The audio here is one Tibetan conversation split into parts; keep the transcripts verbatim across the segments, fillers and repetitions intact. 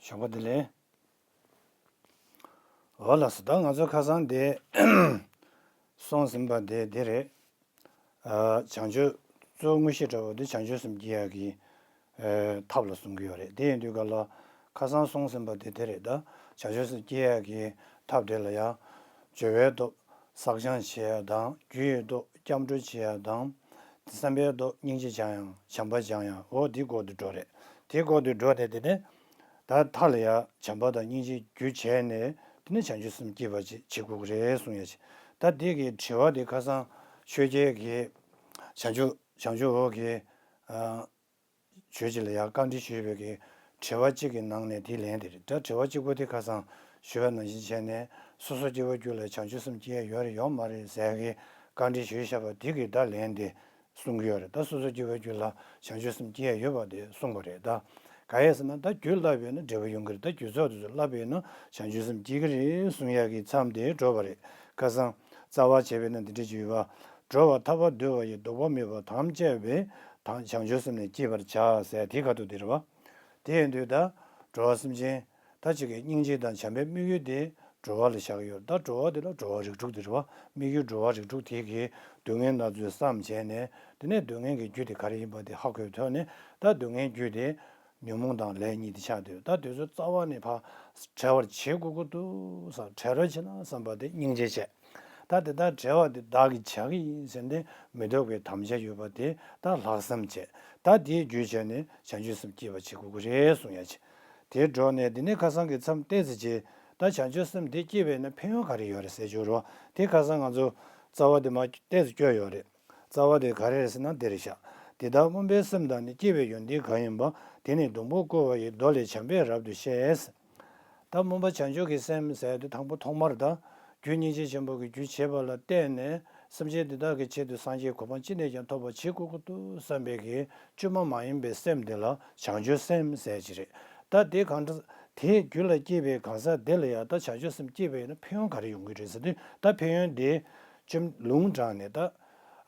བྱང་པ་བདེ་ལེགས། འོ་ལགས་སོ། ད་ང་ཚོ་ཁ་སང་དེ་གསུངས་ཟིན་པ་དེ་དེ་རེད། ཨ། བྱང་ཆུབ་གཙོ་བོ་དངོས་གཞི་འདྲ་བོ་དེ་བྱང་ཆུབ་སེམས་སྐྱེ་ཡག་གི་ཨ་ཐབས་ལ་གསུང་གི་ཡོད་རེད། དེ་ཡིན་དུས་ག་ལ་ཁ་སང་གསུངས་ཟིན་པ་དེ་དེ་རེད། ད་བྱང་ཆུབ་སེམས་སྐྱེ་ཡག་གི་ཐབས་དེ་ལ་ཡང་སྦྱོར་བའི་ཐོག་བསགས་སྦྱང་བྱེད་ཡག་དང་། རྒྱུ་ཡི་ཐོག་སྐྱབས་འགྲོ་བྱེད་ཡག་དང་། བསམ་པའི་ཐོག་སྙིང་རྗེ་སྦྱང་ཡག། བྱམས་པ་སྦྱང་ཡག། འོ་དེའི་སྐོར་དུ་འགྲོ་རེད། དེའི་སྐོར་དུ་འགྲོ་དེ་དེ་ནས། ད་མཐའ་ལ་ཡང་བྱམས་པ་དང་སྙིང་རྗེ་རྒྱུ་བྱས་ནས་དེ་ནས་བྱང་ཆུབ་སེམས་སྐྱེ་བ་ཅིག་བྱེད་དགོས་ཀྱི་རེད་གསུང་ཡ་ཅིག་ད་འདི་གི་དྲི་བ་དེ་ཁ་སང་ཆོས་རྒྱལ་གྱིས་བྱང་ཆུབ་བྱང་ཆུབ་འོད་ཀྱིས་ཨ་ཆོས་རྗེ་ལ་ཡང་བཀའ་འདྲི་ཞུས་པའི་གི་དྲི་བ་གཅིག་གི་ནང་ནས་དེ་ལན་དེ་རེད། ད་དྲི་བ་གཅིག་པོ་དེ་ཁ་སང་ཞུས་པ་ནང་བཞིན་བྱས་ནས་སོ་སོ་སྐྱེ་བོའི་རྒྱུད་ལ་བྱང་ཆུབ་སེམས་སྐྱེ་ཡ་ཡོད་རེད་ཡོད་མ་རེད་ཟེར་གི་བཀའ་འདྲི་ཞུས་བཞག་པ་དེ་གི་ད་ལན་དེ། གསུང་གི་ཡོད་རེད། ད་སོ་སོ་སྐྱེ་བོའི་རྒྱུད་ལ་བྱང་ཆུབ་སེམས་སྐྱེ་ཡ་ཡོད་པ་དེ་གསུངས་པ་རེད། ད་ག་ཡེ་ཟེར་ན་ད་རྒྱུ་བསླབས་ཡོད་ན་འབྲས་བུ་ཡོང་གི་རེད། ད་རྒྱུ་ཚོགས་དེ་ཚོ་བསླབས་ཡོད་ན་བྱང་ཆུབ་སེམས་སྐྱེ་གི་རེད་གསུང་ཡ་གི་མཚམས་དེ་འགྲོ་བ་རེད། ཁ་སང་རྩ་བ་བྱས་པས་ན་འདི་འདྲ་ཅིག་ཡོད་པ། འགྲོ་བ་ཐར་པར་འདོད་པ་ཡི། ལྡོག་པ་མེད་པར་དམ་བཅས་པའི་དང་བྱང་ཆུབ་སེམས་ནི་བསྐྱེད་པར་བྱ་ཟེར་དེ་ཁ་ཐུག་དེ་རེད་བ། དེ་ཡིན་དུས་ད་འགྲོ་བ་སེམས་ཅན། ད་ཅིག་གི་སྙིང་རྗེ་དང་བྱམས་པའི་དམིགས་ཡུལ་དེ་འགྲོ་བ་ལ་བཞག་གི་ཡོད། ད་འགྲོ་བ་དེ་ལ་འགྲོ་བ་རིགས་དྲུག་དེ་རེད་བ། དམིགས་ཡུལ་འགྲོ་བ་རིགས་དྲུག་དེ་གི་སྡུག་བསྔལ་སྣ་ཚོགས་བསམ་བྱས་ནས་དེ་ནས་སྡུག་བསྔལ་གྱི་རྒྱུ་དེ་ག་རེ་ཡིན་པ་དེ་ཧ་གོ་ཐུབ་ནས། ད་སྡུག་བསྔལ་རྒྱུ་དེ་ཉོན་མོངས་དང་ལས་གཉིས་དེ་ཆགས་འདུག་ད་དེ་ཚོ་རྩ་བ་ནས་ཕར་བྲལ་བར་བྱེད་དགོས་ཀྱི་འདུག་བསམ། བྲལ་བར་བྱེད་ན་བསམ་པ་དེ་སྙིང་རྗེ་བྱས། ད་དེ་ལྟར་བྲལ་བ་དེ་བདག་གིས་བྱ་གི་ཡིན་ཟེར་ནས་མི་ལྡོག་པའི་དམ་བཅའ་ཡོད་པ་དེ་ད་ལྷག་བསམ་བྱས། ད་དེའི་རྒྱུ་བྱས་ནས་བྱང་ཆུབ་སེམས་སྐྱེ་བར་བྱེད་དགོས་ཀྱི་རེད་གསུང་ཡ་ཆེ། དེ་འགྲོ་ནས་དེ་ནས་ཁ་སང་གི་མཚམས་ཏོག་ཙམ་རྗེས་ད་བྱང་ཆུབ་སེམས་དེ་སྐྱེས་པས་ན་ཕན་ཡོན་ག་རེ་ཡོད་རེད་ཟེར་བྱུང་རོགས། དེ་ཁ་སང་ང་ཚོ་རྩ་བ་དེ་མར་ཏོག་ཙམ་བསྐྱོད་ཡོད་རེད། རྩ་བ་དེ་ག་རེ་རེད་ཟེར་ན་འདི་རེད་ཤག་དེ་ལྟར་སྨོན་པའི་སེམས་དང་ནི། སྐྱེ་བའི་ཡོན་ཏན་གང་ཡིན་པ། དེ་ནི་སྡོང་པོ་བཀོད་པ་ཡི། མདོ་ལས་བྱམས་པས་རབ་ཏུ་བཤད། ད་སྨོན་པ་བྱང་ཆུབ་ཀྱི་སེམས་ཟེར་དུས་དང་པོ་ཐོག་མར་ད་རྒྱུ་སྙིང་རྗེ་ཆེན་པོ་གི་རྒྱུ་བྱེད་པ་ལ་བརྟེན་ནས་སེམས་ཅན་འདི་དག་གི་ཆེད་དུ་སངས་རྒྱས་གོ་འཕང་ཅི་ནས་ཀྱང་ཐོབ་པར་བྱེད་དགོས་ཀྱི་འདུག་བསམ་པའི་གི་བཅོས་མ་མ་ཡིན་པའི་སེམས་དེ་ལ་བྱང་ཆུབ་སེམས་ཟེར་གྱི་རེད། ད་དེ་གང་འདྲ་དེའི་རྒྱུད་ལ་སྐྱེས་པའི་གང་ཟག་དེ་ལ་ཡང་ད་བྱང་ཆུབ་སེམས་སྐྱེས་པ་ཡིན་ན་ཕན་ཡོན་ག་རེ་ཡོང་གི་རེད་ཟེར་དུས། ད་ཕན་ཡོན་དེ་བཅོས་ལུང་དྲངས་ནས་ད།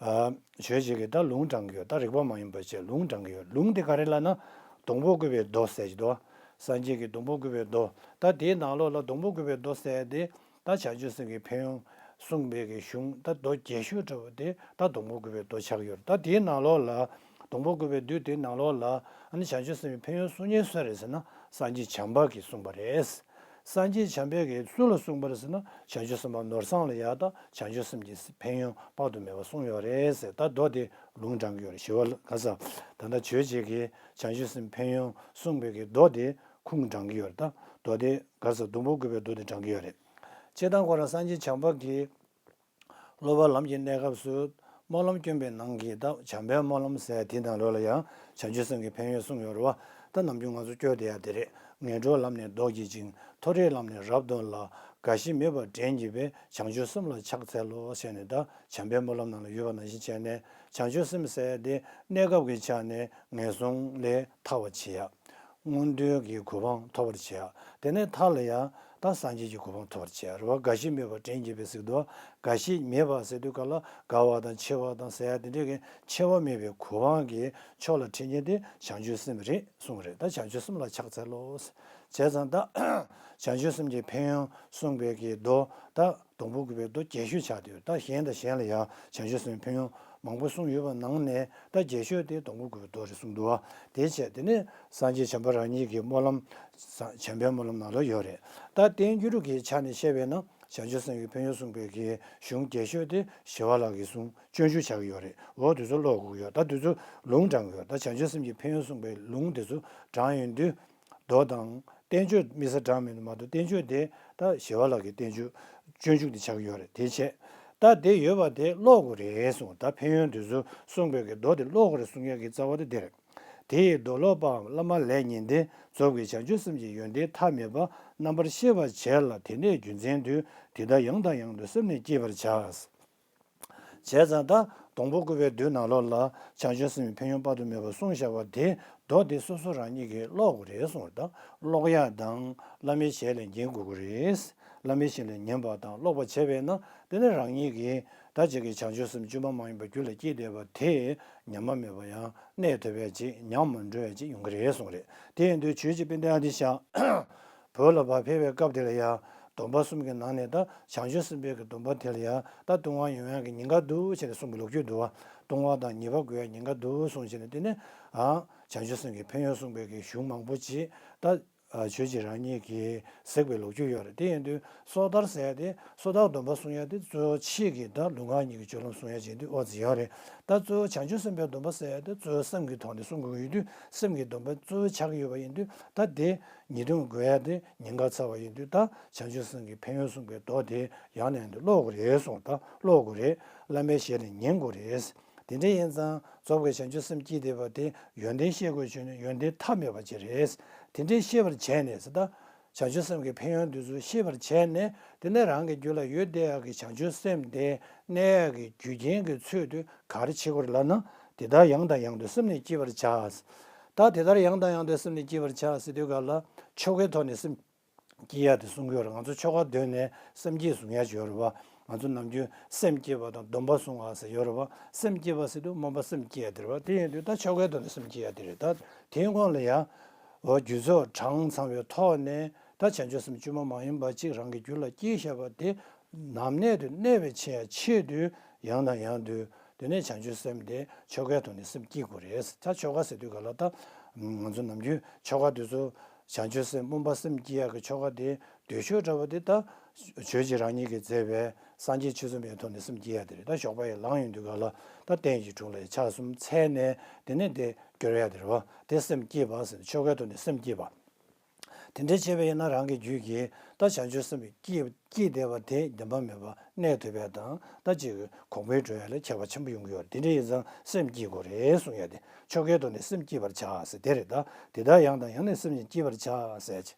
ཨ། ཆོས་ཅིག་གིས་ད་ལུང་དྲངས་ཀྱི་ཡོད། ད་རིགས་པ་མ་ཡིན་པ་བྱས་ལུང་དྲངས་ཀྱི་ཡོད། ལུང་དེ་ག་རེ་ལབ་ན། སྡོང་པོ་བཀོད་པའི་མདོ་ཟེར་གྱི་འདུག་སངས་རྒྱས་ཀྱིས་སྡོང་པོ་བཀོད་པའི་མདོ། ད་དེའི་ནང་ལོགས་ལ་སྡོང་པོ་བཀོད་པའི་མདོ་ཟེར་དེ་ད་བྱང་ཆུབ་སེམས་ཀྱི་ཕན་ཡོན་གསུངས་པའི་གི་གཞུང་ད་མདོ་རྒྱས་ཤོས་འདྲ་བོ་དེ་ད་སྡོང་པོ་བཀོད་པའི་མདོ་ཆགས་ཀྱི་ཡོད། ད་དེའི་ནང་ལོགས་ལ་སྡོང་པོ་བཀོད་པའི་མདོ་དེའི་ནང་ལོགས་ལ་ཨ་ནི་བྱང་ཆུབ་སེམས་ཀྱི་ཕན་ཡོན་གསུང་མཁན་སུ་རེད་ཟེར་ན་སངས་རྒྱས་བྱམས་པ་གིས་གསུངས་པ་རེད། སངས་རྒྱས་བྱམས་པས་ཀྱིས་སུ་ལ་གསུངས་པ་རེད་ཟེར་ན་བྱང་ཆུབ་སེམས་དཔའ་ནོར་བཟང་ལ་ཡང་ད་བྱང་ཆུབ་སེམས་ཀྱི་ཕན་ཡོན་དཔག་ཏུ་མེད་པ་གསུངས་ཡོད་རེད་ཟེར། ད་མདོ་དེ་ལུང་དྲངས་ཀྱི་ཡོད་རེད། ཞི་བ་ལྷ་ག་ས་ད་ལྟ་ཆོས་རྗེ་གིས་བྱང་ཆུབ་སེམས་ཕན་ཡོན་གསུངས་པའི་གི་མདོ་དེ་ཁུངས་དྲངས་ཀྱི་ཡོད་རེད། ད་མདོ་དེ་ག་ས་སྡོང་པོ་བཀོད་པའི་མདོ་དེ་དྲངས་ཀྱི་ཡོད་རེད། སྤྱིར་བཏང་ཁོ་རང་སངས་རྒྱས་བྱམས་པ་གིས། སློབ་པ་ལམ་གྱི་གནས་སྐབས་སུ་སྨོན་ལམ་བསྐྱོན་པའི་ནང་གི་ད་བྱམས་པའི་སྨོན་ལམ་ཟེར་དེ་ནང་ལོགས་ལ་ཡང་བྱང་ཆུབ་སེམས་ཀྱི་ཕན་ཡོན་གསུངས་ཡོད་རེད་བ། ད་ནམ་རྒྱུན་ང་ཚོ་སྐྱོར་བསྡད་ཡ་དེ་རེད། ངན་འགྲོའི་ལམ་ནས་བཟློག་བགྱིད་ཅིང་། མཐོ་རིས་ལམ་ནས་རབ་སྟོན་ལ། རྒ་ཤི་མེད་པར་འདྲེན་བགྱིད་པའི། བྱང་ཆུབ་སེམས་ལ་ཕྱག་འཚལ་ལོ་ཟེར་ནས་ད་བྱམས་པའི་སྨོན་ལམ་ནང་ལ་ཡོད་པ་ནང་བཞིན་བྱས་ནས་བྱང་ཆུབ་སེམས་ཟེར་དེ་གནས་སྐབས་ཀྱི་ཆ་ནས་ངན་སོང་ལས་ཐར་བར་བྱེད་ཡ། མངོན་མཐོའི་གི་གོ་འཕང་ཐོབ་པར་བྱེད་ཡ། དེ་ནས་མཐའ་ལ་ཡང་ད་སངས་རྒྱས་ཀྱི་གོ་འཕང་ཐོབ་པར་བྱེད་ཡ་རེད་བ། རྒ་ཤི་མེད་པར་འདྲེན་བགྱིད་པའི་ཟེར་དུས། རྒ་ཤི་མེད་པ་ཟེར་དུས་ག་ལ་རྒ་བ་དང་འཆི་བ་དང་ཟེར་ཡ་དེ་འདྲའི་གི་འཆི་བ་མེད་པའི་གོ་འཕང་གི་ཕྱོགས་ལ་ཁྲིད་མཁན་དེ་བྱང་ཆུབ་སེམས་རེད་གསུངས་རེད། ད་བྱང་ཆུབ་སེམས་ལ་ཕྱག་འཚལ་ལོ། བྱས་ཙང་ད་བྱང་ཆུབ་སེམས་ཀྱི་ཕན་ཡོན་གསུངས་པའི་གི་མདོ་ད། སྡོང་པོ་བཀོད་པའི་མདོ་རྒྱས་ཤོས་ཆགས་བསྡད་ཡོད། ད་གཞན་དང་གཞན་ལ་ཡང་བྱང་ཆུབ་སེམས་ཕན་ཡོན་མང་པོ་གསུངས་ཡོད་པ་ནང་ནས་ད་རྒྱས་ཤོས་དེ་སྡོང་པོ་བཀོད་པའི་མདོ་རེད་གསུངས་འདུག་བ། དེ་བྱས་དེ་ནས་སངས་རྒྱས་བྱམས་པ་རང་ཉིད་ཀྱི་སྨོན་ལམ། བྱམས་པའི་སྨོན་ལམ་ནང་ལ་ཡོད་རེད། ད་བསྟན་འགྱུར་གྱི་ཆ་ནས་བཤད་པས་ན་བྱང་ཆུབ་སེམས་ཀྱི་ཕན་ཡོན་གསུངས་པའི་གི་གཞུང་རྒྱས་ཤོས་དེ་ཞི་བ་ལྷ་གིས་གསུངས་སྤྱོད་འཇུག་ཆགས་ཀྱི་ཡོད་རེད། འོ་དེ་ཚོ་ཀློག་དགོས་ཀྱི་ཡོད། ད་དེ་ཚོ་ལུང་དྲངས་ཀྱི་ཡོད། ད་བྱང་ཆུབ་སེམས་ཀྱི་ཕན་ཡོན་གསུངས་པའི་ལུང་དེ་ཚོ་དྲངས་ཡོང་དུས། མདོ་དང་བསྟན་བཅོས་དམིགས་བསལ་དྲངས་མི་འདུག་མ་གཏོགས་བསྟན་བཅོས་དེ་ད་ཞི་བ་ལྷ་གི་བསྟན་བཅོས་སྤྱོད་འཇུག་དེ་ཆགས་ཀྱི་ཡོད་རེད། དེ་བྱས་ད་དེ་ཡོད་པ་དེ་ཀློག་དགོས་རེད་གསུངས། ད་ཕན་ཡོན་དེ་ཚོ་གསུངས་པའི་གི་མདོ་དེ་ཀློག་དགོས་རེད་གསུང་ཡག་གི་རྩ་བ་དེ་དེ་རེད། དེ་ཡི་མདོ་ཀློག་པའམ་བླ་མ་ལས་ཉན་ཏེ། རྫོགས་པའི་བྱང་ཆུབ་སེམས་ཀྱི་ཡོན་ཏན་ཐ་མལ་པ་རྣམ་པར་ཤེས་པར་བྱས་ལ། དེ་ནས་རྒྱུ་མཚན་དུ་དེ་ལྟར་ཡང་དང་ཡང་དུ་སེམས་ནི་བསྐྱེད་པར་བྱ། བྱས་ཙང་ད་སྡོང་པོ་བཀོད་པའི་མདོའི་ནང་ལོགས་ལ་བྱང་ཆུབ་སེམས་ཀྱི་ཕན་ཡོན་དཔག་ཏུ་མེད་པ་གསུངས་བཞག་པ་དེ་མདོ་དེ་སོ་སོ་རང་ཉིད་ཀྱིས་ཀློག་དགོས་རེད་གསུངས་པ་དང་། ཀློག་ཡག་དང་བླ་མའི་ཞལ་ལས་ཉན་དགོས་ཀྱི་རེད། བླ་མའི་ཞལ་ལས་ཉན་པ་དང་ཀློག་པ་བྱས་པས་ན། དེ་ནི་རང་ཉིད་ཀྱིས་ད་ཅིག་གི་བྱང་ཆུབ་སེམས་བཅོས་མ་མ་ཡིན་པ་རྒྱུད་ལ་སྐྱེས་བསྡད་པ་དེ་ཉམས་པ་མེད་པ་ཡང་གནས་ཐུབ་པའི་ཅིག་ཉམས་མ་འགྲོ་བའི་ཅིག་ཡོང་གི་རེད་གསུངས་རེད། དེ་ཡིན་དུས་ཇོ་བོ་རྗེ་དཔལ་ལྡན་ཨ་ཏི་ཤ་བོད་ལ་ཕར་ཕེབས་པའི་སྐབས་དེ་ལ་ཡང་སྡོམ་པ་གསུམ་གྱི་ནང་ནས་ད་བྱང་ཆུབ་སེམས་དཔའི་གི་སྡོམ་པ་དེ་ལ་ཡང་ད་ལྟུང་བ་ཡོང་ཡག་གི་ཉེན་ཁ་འདུག་ཅེས་ནས་གསུངས་པའི་ལོ་རྒྱུས་འདུག་བ། ལྟུང་བ་དང་ཉེས་པ་འགོས་ཡག་ཉེན་ཁ་འདུག་གསུངས་བྱས་ནས། དེ་ནས་ཨ་བྱང་ཆུབ་སེམས་ཀྱི་ཕན་ཡོན་གསུངས་པའི་གི་གཞུང་མང་པོ་ཅིག་ད་ཨ་ཇོ་བོ་རྗེ་རང་ཉིད་ཀྱིས་གཟིགས་པའི་ལོ་རྒྱུས་ཡོད་རེད། དེ་ཡིན་དུས་སོ་ཐར་ཟེར་ཡ་དེ། སོ་ཐར་སྡོམ་པ་གསུང་ཡ་དེ་གཙོ་བོ་ཕྱིས་ཀྱི་ད་ལུས་ངག་གཉིས་ཀྱི་སྤྱོད་ལམ་གསུང་ཡ་ཅིག་ཡིན་དུས་ཨོ་ཙི་ཡོད་རེད། ད་གཙོ་བོ་བྱང་ཆུབ་སེམས་དཔའི་སྡོམ་པ་ཟེར་ཡ་དེ་གཙོ་བོ་སེམས་ཀྱི་ཐོག་ནས་གསུང་དགོས་ཡོད་དུས། སེམས་ཀྱི་སྡོམ་པ་གཙོ་བོ་ཆགས་ཀྱི་ཡོད་པ་ཡིན་དུས། ད་དེ་ཉེས་ལྟུང་འགོས་ཡ་དེ་ཉེན་ཁ་ཚ་བ་ཡིན་དུས། ད་བྱང་ཆུབ་སེམས་ཀྱི་ཕན་ཡོན་གསུངས་པའི་མདོ་དེ་ཡང་ནས་ཡང་དུ་ཀློག་དགོས་རེད་གསུངས། ད་ཀློག་དགོས་རེད། བླ་མའི་ཞལ་ནས་ཉན་དགོས་རེད། དེ་འདྲ་ཡིན་ཙང་རྫོགས་པའི་བྱང་ཆུབ་སེམས་སྐྱེས་བསྡད་པ་དེ་ཡོན་ཏན་ཤེས་དགོས་བྱུང་ན་ཡོན་ཏན་མཐའ་མེད་པ་ཅིག་རེད། དེ་འདྲ་ཤེས་པར་བྱས་ནས་ཟེར། ད་བྱང་ཆུབ་སེམས་ཀྱི་ཕན་ཡོན་འདི་ཚོ་ཤེས་པར་བྱས་ནས། དེ་ནས་རང་གི་རྒྱུད་ལ་ཡོད་བསྡད་ཡག་གི་བྱང་ཆུབ་སེམས་དེ་གནས་ཡག་གི་རྒྱུ་རྐྱེན་གྱི་ཚུལ་དུ་ག་རེ་བྱེད་དགོས་རེད་ལབ་ན། དེ་ལྟར་ཡང་དང་ཡང་དུ་སེམས་ནི་བསྐྱེད་པར་བྱ། ད་དེ་ལྟར་ཡང་དང་ཡང་དུ་སེམས་ནི་བསྐྱེད་པར་བྱ་ཟེར་དུས་ག་ལ་ཆོ་གའི་ཐོག་ནས་སེམས་བསྐྱེད་ཡ་དེ་གསུང་གི་ཡོད་རེད། ང་ཚོ་ཆོ་ག་འདོན་ནས་སེམས་བསྐྱེད་གསུང་ཡ་ཅིག་ཡོད་རེད་བ། ང་ཚོ་ནམ་རྒྱུན་སེམས་བསྐྱེད་པ་དང་སྡོམ་པ་གསུང་བ་ཟེར་ཡོད་རེད་བ། སེམས་བསྐྱེད་པ་ཟེར་དུས་སྨོན་པ་སེམས་བསྐྱེད་ཡ་དེ་རེད་བ། དེ་ཡིན་དུས་ད་ཆོ་གའི་ཐོག་ནས་སེམས་བསྐྱེད་ཡ་དེ་རེད། ད་དེའི་སྔོན་ལ་ཡང་འོ་རྒྱུད་ཚོགས་གྲངས་ཚང་བའི་ཐོག་ནས་ད་བྱང་ཆུབ་སེམས་བཅོས་མ་མ་ཡིན་པ་ཅིག་རང་གི་རྒྱུད་ལ་སྐྱེས་བཞག་པ་དེ་ནམ་གནད་དུ་གནས་པའི་ཆེད་ཆེད་དུ་ཡང་དང་ཡང་དུ་དེ་ནས་བྱང་ཆུབ་སེམས་དེ་ཆོ་གའི་ཐོག་ནས་སེམས་བསྐྱེད་དགོས་རེད། ད་ཆོ་ག་ཟེར་དུས་ག་ལ་ད་ང་ཚོ་ནམ་རྒྱུན་ཆོ་ག་དེ་ཚོ་བྱང་ཆུབ་སེམས་སྨོན་པ་སེམས་བསྐྱེད་ཡག་གི་ཆོ་ག་དེ་འདོད་ཆོས་འདྲ་བོ་དེ་ད་ཇོ་བོ་རྗེ་རང་ཉིད་ཀྱིས་མཛད་པའི་སངས་རྒྱས་ཆོས་ཚོགས་པའི་ཐོག་ནས་སེམས་བསྐྱེད་ཡག་དེ་རེད། ད་ཞོགས་པ་ཡི་ལངས་ཡོང་དུས་ག་ལ་ད་རྟེན་གྱི་དྲུང་ལ་ཕྱག་གསུམ་འཚལ་ནས་དེ་ནས་དེ་སྐྱོར་ཡག་དེ་རེད་བ། དེ་སེམས་བསྐྱེད་པ་ཟེར། ཆོ་གའི་ཐོག་ནས་སེམས་བསྐྱེད་པ། དེ་འདྲ་བྱས་པ་ཡིན་ན་རང་གི་རྒྱུད་ཀྱི་ད་བྱང་ཆུབ་སེམས་ཀྱི་སྐྱེས་བསྐྱེད་བསྡད་པ་དེ་བདེན་པ་མེད་པ་གནས་ཐུབ་པ་དང་། ད་ཅིག་གོང་འཕེལ་འགྲོ་ཡ་ལ་ཁྱད་པར་ཆེན་པོ་ཡོང་གི་ཡོད་རེད། དེ་འདྲ་ཡིན་ཙང་སེམས་བསྐྱེད་དགོས་རེད་གསུང་ཡ་དེ། ཆོ་གའི་ཐོག་ནས་སེམས་བསྐྱེད་པར་བྱ་ཟེར་དེ་རེད། ད་དེ་ལྟར་ཡང་དང་ཡང་ནས་སེམས་ནི་བསྐྱེད་པར་བྱ་ཟེར་གྱི།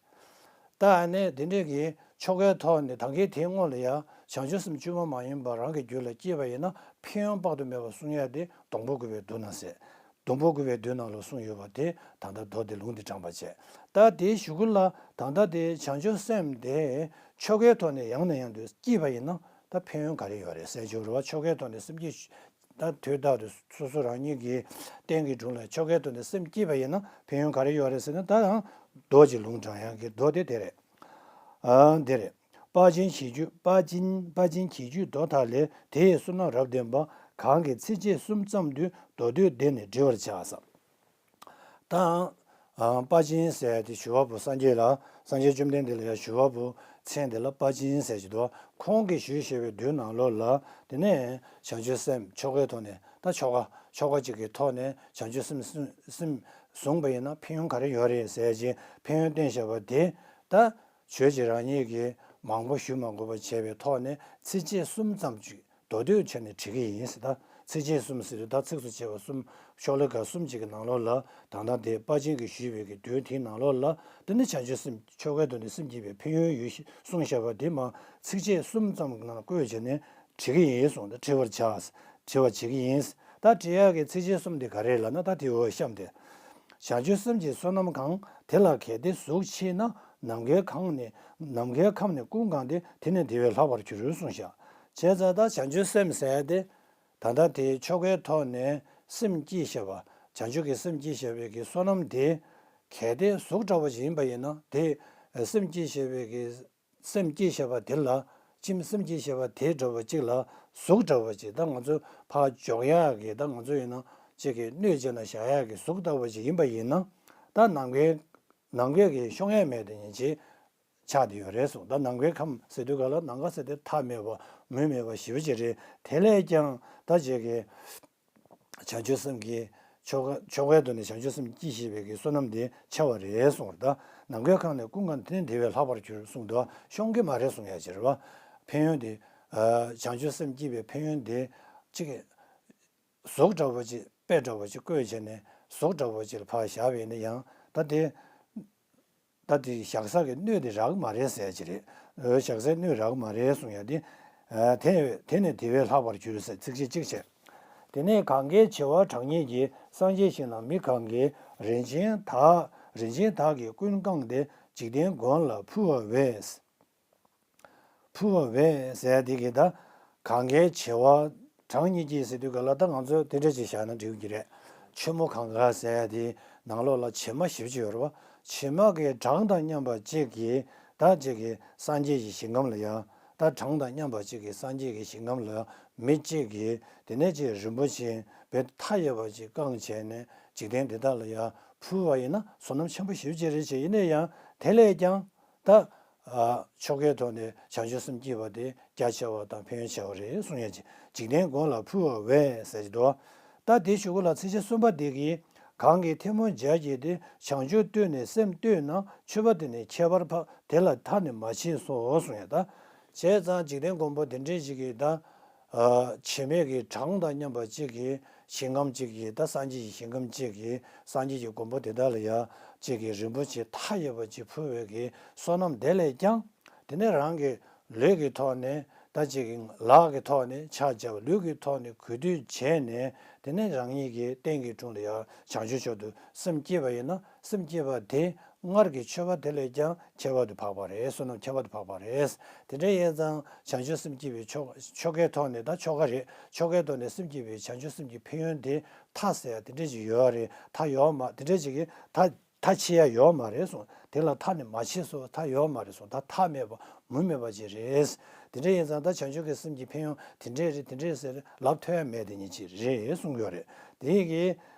ད་ཨ་ནི་དེ་འདྲའི་གི་ཆོ་གའི་ཐོག་ནས་ད་གིན་དེའི་སྔོན་ལ་ཡང་བྱང་ཆུབ་སེམས་བཅོས་མ་མ་ཡིན་པ་རང་གི་རྒྱུད་ལ་སྐྱེས་པ་ཡིན་ན་ཕན་ཡོན་དཔག་ཏུ་མེད་པ་གསུང་ཡ་དེ་སྡོང་པོ་བཀོད་པའི་མདོ་ན་ཟེར། སྡོང་པོ་བཀོད་པའི་མདོའི་ནང་ལ་གསུངས་ཡོད་པ་དེ་ད་ལྟ་མདོ་དེ་ལུང་དེ་དྲངས་པ་བྱས། ད་དེའི་གཞུག་གུ་ལ་ད་ལྟ་དེ་བྱང་ཆུབ་སེམས་དེ་ཆོ་གའི་ཐོག་ནས་ཡང་ནས་ཡང་དུ་བསྐྱེད་པ་ཡིན་ན་ད་ཕན་ཡོན་ག་རེ་ཡོད་རེད་ཟེར་གྱི་ཡོད་རེད་བ། ཆོ་གའི་ཐོག་ནས་སེམས་བསྐྱེད་ད་དུས་རྟག་ཏུ་སོ་སོ་རང་ཉིད་ཀྱི་རྟེན་གྱི་དྲུང་ལ་ཆོ་གའི་ཐོག་ནས་སེམས་བསྐྱེད་པ་ཡིན་ན་ཕན་ཡོན་ག་རེ་ཡོད་རེད་ཟེར་ན། ད་ཡང་མདོ་གཅིག་ལུང་དྲངས་ཡག་གི་མདོ་དེ་དེ་རེད། ཨ་འདི་རེད། དཔལ་ཆེན་བྱེད་རྒྱུད། དཔལ་ཆེན། དཔལ་ཆེན་བྱེད་རྒྱུད་མདོ་དག་ལས། དེ་ཡི་བསོད་ནམས་རབ་ལྡན་པ། གང་གིས་ཚིགས་བཅད་གསུམ་ཙམ་དུ་མདོ་སྡུད་འདི་ནི་འདྲི་བར་བྱ་ཟེར། ད་ཨ་དཔལ་ཆེན་ཟེར་ཡ་དེ་ཞུ་བ་པོ་སངས་རྒྱས་ལ། སངས་རྒྱས་བཅོམ་ལྡན་འདས་ལ་ཡང་ཞུ་བ་པོ་མཚན་དེ་ལ་དཔལ་ཆེན་ཟེར་གྱི་འདུག་ཁོང་གིས་ཞུས་བཞག་པའི་མདོའི་ནང་ལོགས་ལ་དེ་ནས་བྱང་ཆུབ་སེམས་ཆོ་གའི་ཐོག་ནས། ད་ཆོ་ག་ཆོ་ག་ཅིག་གི་ཐོག་ནས་བྱང་ཆུབ་སེམས་སེམས་བཟུང་བ་ཡིན་ན་ཕན་ཡོན་ག་རེ་ཡོད་རེད་ཟེར་གྱི་ཕན་ཡོན་བསྟན་བཞག་པ་དེ། ད་ཆོས་ཀྱི་རང་ཉིད་ཀྱིས་མང་པོ་ཞུ་མ་དགོས་པ་བྱས་པའི་ཐོག་ནས་ཚིགས་བཅད་གསུམ་ཙམ་ཅིག་མདོ་སྡུད་བྱས་ནས་འབྲི་གི་ཡིན་ཟེར། ད་ཚིགས་བཅད་གསུམ་ཟེར་དུས་ད་ཚིགས་སུ་བཅད་པ་གསུམ། ཤོ་ལོ་ཀ་གསུམ་ཅིག་གི་ནང་ལོགས་ལ་ད་ལྟ་དེ་དཔལ་ཆེན་གྱིས་ཞུས་པའི་གི་མདོའི་དེའི་ནང་ལོགས་ལ་དེ་ནི་བྱང་ཆུབ་སེམས་ཆོ་གའི་དོན་དུ་སེམས་བསྐྱེད་པའི་ཕན་ཡོན་ཡོད་ཞེས་གསུངས་བཞག་པ་དེ་མར་ཚིགས་བཅད་གསུམ་ཙམ་གྱི་ནང་བཀོད་བྱས་ནས་འབྲི་གི་ཡིན་གསུངས། ད་འབྲི་བར་བྱ། འབྲི་བར་བྱེད་ཀྱི་ཡིན། ད་འབྲི་ཡག་གི་ཚིགས་བཅད་གསུམ་དེ་ག་རེ་ལབ་ན། ད་དེ་འོ་གཤམ་དེ། བྱང་ཆུབ་སེམས་ཀྱི་བསོད་ནམས་གང་། དེ་ལ་གལ་ཏེ་གཟུགས་མཆིས་ན། ནམ་མཁའི་ཁམས་ནི་ནམ་མཁའི་ཁམས་ནི་ཀུན་གང་སྟེ། དེ་ནི་དེ་བས་ལྷག་པར་འགྱུར་གསུངས་བཞག་བྱས་ཙང་ད་བྱང་ཆུབ་སེམས་ཟེར་ཡ་དེ་ད་ལྟ་དེ་ཆོ་གའི་ཐོག་ནས་སེམས་བསྐྱེད་བཞག་པ། བྱང་ཆུབ་ཀྱི་སེམས་བསྐྱེད་བཞག་པའི་གི་བསོད་ནམས་དེ་གལ་ཏེ་གཟུགས་འདྲ་བོ་ཞིག་ཡིན་པ་ཡིན་ན། དེ་སེམས་བསྐྱེད་བཞག་པའི་གི་སེམས་བསྐྱེད་བཞག་པ་དེ་ལ། ཅིམ་སེམས་བསྐྱེད་བཞག་པ་དེ་འདྲ་བོ་གཅིག་ལ་གཟུགས་འདྲ་བོ་གཅིག་ད་ང་ཚོ་ཕར་འཇོག་ཡག་གི། ད་ང་ཚོ་ཡིན་ན་གཅིག་གི་སྣོད་ཅིག་ནང་བཞག་ཡག་གི་གཟུགས་ལྟ་བུ་ཅིག་ཡིན་པ་ཡིན་ན། ད་ནམ་མཁའི་ནམ་མཁའི་གི་ཤོང་ཡས་མེད་དེ་ཉིད་ཅིག་ཆགས་བསྡད་ཡོད་རེད་གསུངས། ད་ནམ་མཁའི་ཁམས་ཟེར་དུས་ག་ལ་ནམ་མཁའ་ཟེར་དེ་མཐའ་མེད་པ་མུ་མེད་པ་ཞེ་པོ་ཅིག་རེད། དེ་ལས་ཀྱང་ད་གཅིག་གི་བྱང་ཆུབ་སེམས་ཀྱི་ཆོ་ག་ཆོ་གའི་དོན་ནི་བྱང་ཆུབ་སེམས་བསྐྱེད་བཞག་པའི་གི་བསོད་ནམས་དེ་ཆེ་བ་རེད་གསུངས་པ་རེད། ད་ནམ་མཁའི་ཁམས་ནི་ཀུན་གང་དེ་ནི་དེ་བས་ལྷག་པར་འགྱུར་གསུངས་འདུག་ཤོང་གི་མ་རེད་གསུང་ཡ་ཅིག་རེད་བ། ཕན་ཡོན་དེ། ཨ་བྱང་ཆུབ་སེམས་བསྐྱེད་པའི་ཕན་ཡོན་དེ་གཅིག་གཟུགས་འདྲ་བོ་ཅིག་དཔེ་འདྲ་བོ་ཅིག་བཀོད་བྱས་ནས་གཟུགས་འདྲ་བོ་ཅིག་ལ་ཕར་བཞག་པ་ཡིན་ན་ཡང་ད་དེ། ད་དེ་བཞག་ས་གི་སྣོད་དེ་རག་མ་རེད་ཟེར་གྱི་རེད། འོ་བཞག་སའི་སྣོད་རག་མ་རེད་གསུང་ཡ་དེ། ཨ་དེ་དེ་ནི་དེ་བས་ལྷག་པར་འགྱུར་ཟེར་ཚིགས་བཅད་གཅིག་བྱས། དེ་ནས་གང་གཱའི་བྱེ་བ་གྲངས་སྙེད་ཀྱི། སངས་རྒྱས་ཞིང་ན་མི་གང་གཱའི། རིན་ཆེན་དག་རིན་ཆེན་དག་གིས་ཀུན་བཀང་སྟེ། འཇིག་རྟེན་མགོན་ལ་ཕུལ་བ་བས། ཕུར་བ་བས་ཟེར་ཡ་དེ་གི་ད་གང་གའི་བྱེ་བ་གྲངས་སྙེད་ཀྱི་ཟེར་དུས་ག་ལ། ད་ང་ཚོས་དེ་འདྲ་ཅིག་བཞག་ན་འགྲིག་གི་རེད། ཆུ་མོ་གང་ག་ཟེར་ཡ་དེ་ནང་ལོགས་ལ་བྱེ་མ་བཞི་བཅུ་ཡོད་རེད་བ། བྱེ་མ་གི་གྲངས་དང་མཉམ་པ་གཅིག་གིས་ད་གཅིག་གི་སངས་རྒྱས་ཀྱི་ཞིང་ཁམས་ལ་ཡ། ད་གྲངས་དང་མཉམ་པ་གཅིག་གི་སངས་རྒྱས་ཀྱི་ཞིང་ཁམས་ལ་མི་གཅིག་གིས་དེ་ནས་ཅིག་རིན་པོ་ཆེ་བས་མཐའ་ཡས་པ་ཅིག་བཀང་བྱས་ནས་འཇིག་རྟེན་འདི་དག་ལ་ཡ་ཕུལ་བ་ཡིན་ན་བསོད་ནམས་ཆེན་པོ་ཞེ་པོ་ཅིག་རེད་ཅེས། ཡིན་ན་ཡང་དེ་ལས་ཀྱང་ད་ཨ་ཆོ་གའི་ཐོག་ནས་བྱང་ཆུབ་སེམས་བསྐྱེད་པ་དེ་རྒྱ་ཆེ་བ་དང་ཕན་ཡོན་ཆེ་བ་རེད་གསུང་ཡ་ཅིག་འཇིག་རྟེན་མགོན་ལ་ཕུལ་བ་བས་ཟེར་གྱི་འདུག་ད་དེའི་གཞུག་གུ་ལ་ཚིགས་བཅད་གསུམ་པ་འདི་གིས། གང་གིས་ཐལ་མོ་སྦྱར་བགྱིས་ཏེ། བྱང་ཆུབ་བསྟོད་ནས་སེམས་བསྟོད་ན། མཆོད་པ་དེ་ནི་ཁྱད་པར་འཕགས། དེ་ལ་མཐའ་ནི་མ་མཆིས་སོ་གསུང་ཡ། ད་བྱས་ཙང་འཇིག་རྟེན་མགོན་པོ་དེ་འདྲས་ཞིག་གིས་ད་ཨ་བྱེ་མའི་གི་གྲངས་དང་མཉམ་པ་གཅིག་གི་ཞིང་ཁམས་གཅིག་གི་ད་སངས་རྒྱས་ཀྱི་ཞིང་ཁམས་གཅིག་གི་སངས་རྒྱས་ཀྱི་མགོན་པོ་དེ་དག་ལ་ཡ་གཅིག་གི་རིན་པོ་ཆེ་མཐའ་ཡས་པ་ཅིག་ཕུལ་བའི་གི་བསོད་ནམས་དེ་ལས་ཀྱང་། དེ་ནས་རང་གི་ལུས་ཀྱི་ཐོག་ནས་ད་ཅིག་གི་ལག་གི་ཐོག་ནས་ཕྱག་བྱ་བ། ལུས་ཀྱི་ཐོག་ནས་གུས་འདུད་བྱས་ནས། དེ་ནས་རང་ཉིད་ཀྱི་རྟེན་གྱི་དྲུང་ལ་ཡང་བྱང་ཆུབ་མཆོག་ཏུ་སེམས་བསྐྱེད་པ་ཡིན་ན། སེམས་བསྐྱེད་པ་དེ་སྔར་གྱི་མཆོད་པ་དེ་ལས་ཀྱང་ཁྱད་པར་དུ་འཕགས་པ་རེད། བསོད་ནམས་ཁྱད་པར་དུ་འཕགས་པ་རེད། དེ་འདྲ་ཡིན་ཙང་བྱང་ཆུབ་སེམས་བསྐྱེད་པའི་ཆོ་ཆོ་གའི་ཐོག་ནས། ད་ཆོ་ག་རེད། ཆོ་གའི་ཐོག་ནས་སེམས་བསྐྱེད་པའི་བྱང་ཆུབ་སེམས་ཀྱི་ཕན་ཡོན་དེ་མཐའ་ཟེར་ཡ་དེ་འདྲ་ཞིག་ཡོད་རེད། མཐའ་ཡོད་མ་དེ་འདྲ་ཞིག་གི་མཐའ། མཐའ་ཕྱིན་ཡ་ཡོད་མ་རེད་གསུངས། དེ་ལ་མཐའ་ནི་མ་མཆིས་སོ། མཐའ་ཡོད་མ་རེད་གསུངས། ད་མཐའ་མེད་པ་མུ་མེད་པ་ཅིག་རེད། དེ་འདྲ་ཡིན་ཙང་ད་བྱང་ཆུབ་ཀྱི་སེམས་ཀྱི་ཕན་ཡོན་དེ་འདྲས་རེད། དེ་འདྲས་ཟེར་ལབ་ཐུབ་ཡ་མེད་དེ་ཉིད་ཅིག་རེད་གསུངས་ཡོད་རེད། དེ་ཡི་གི་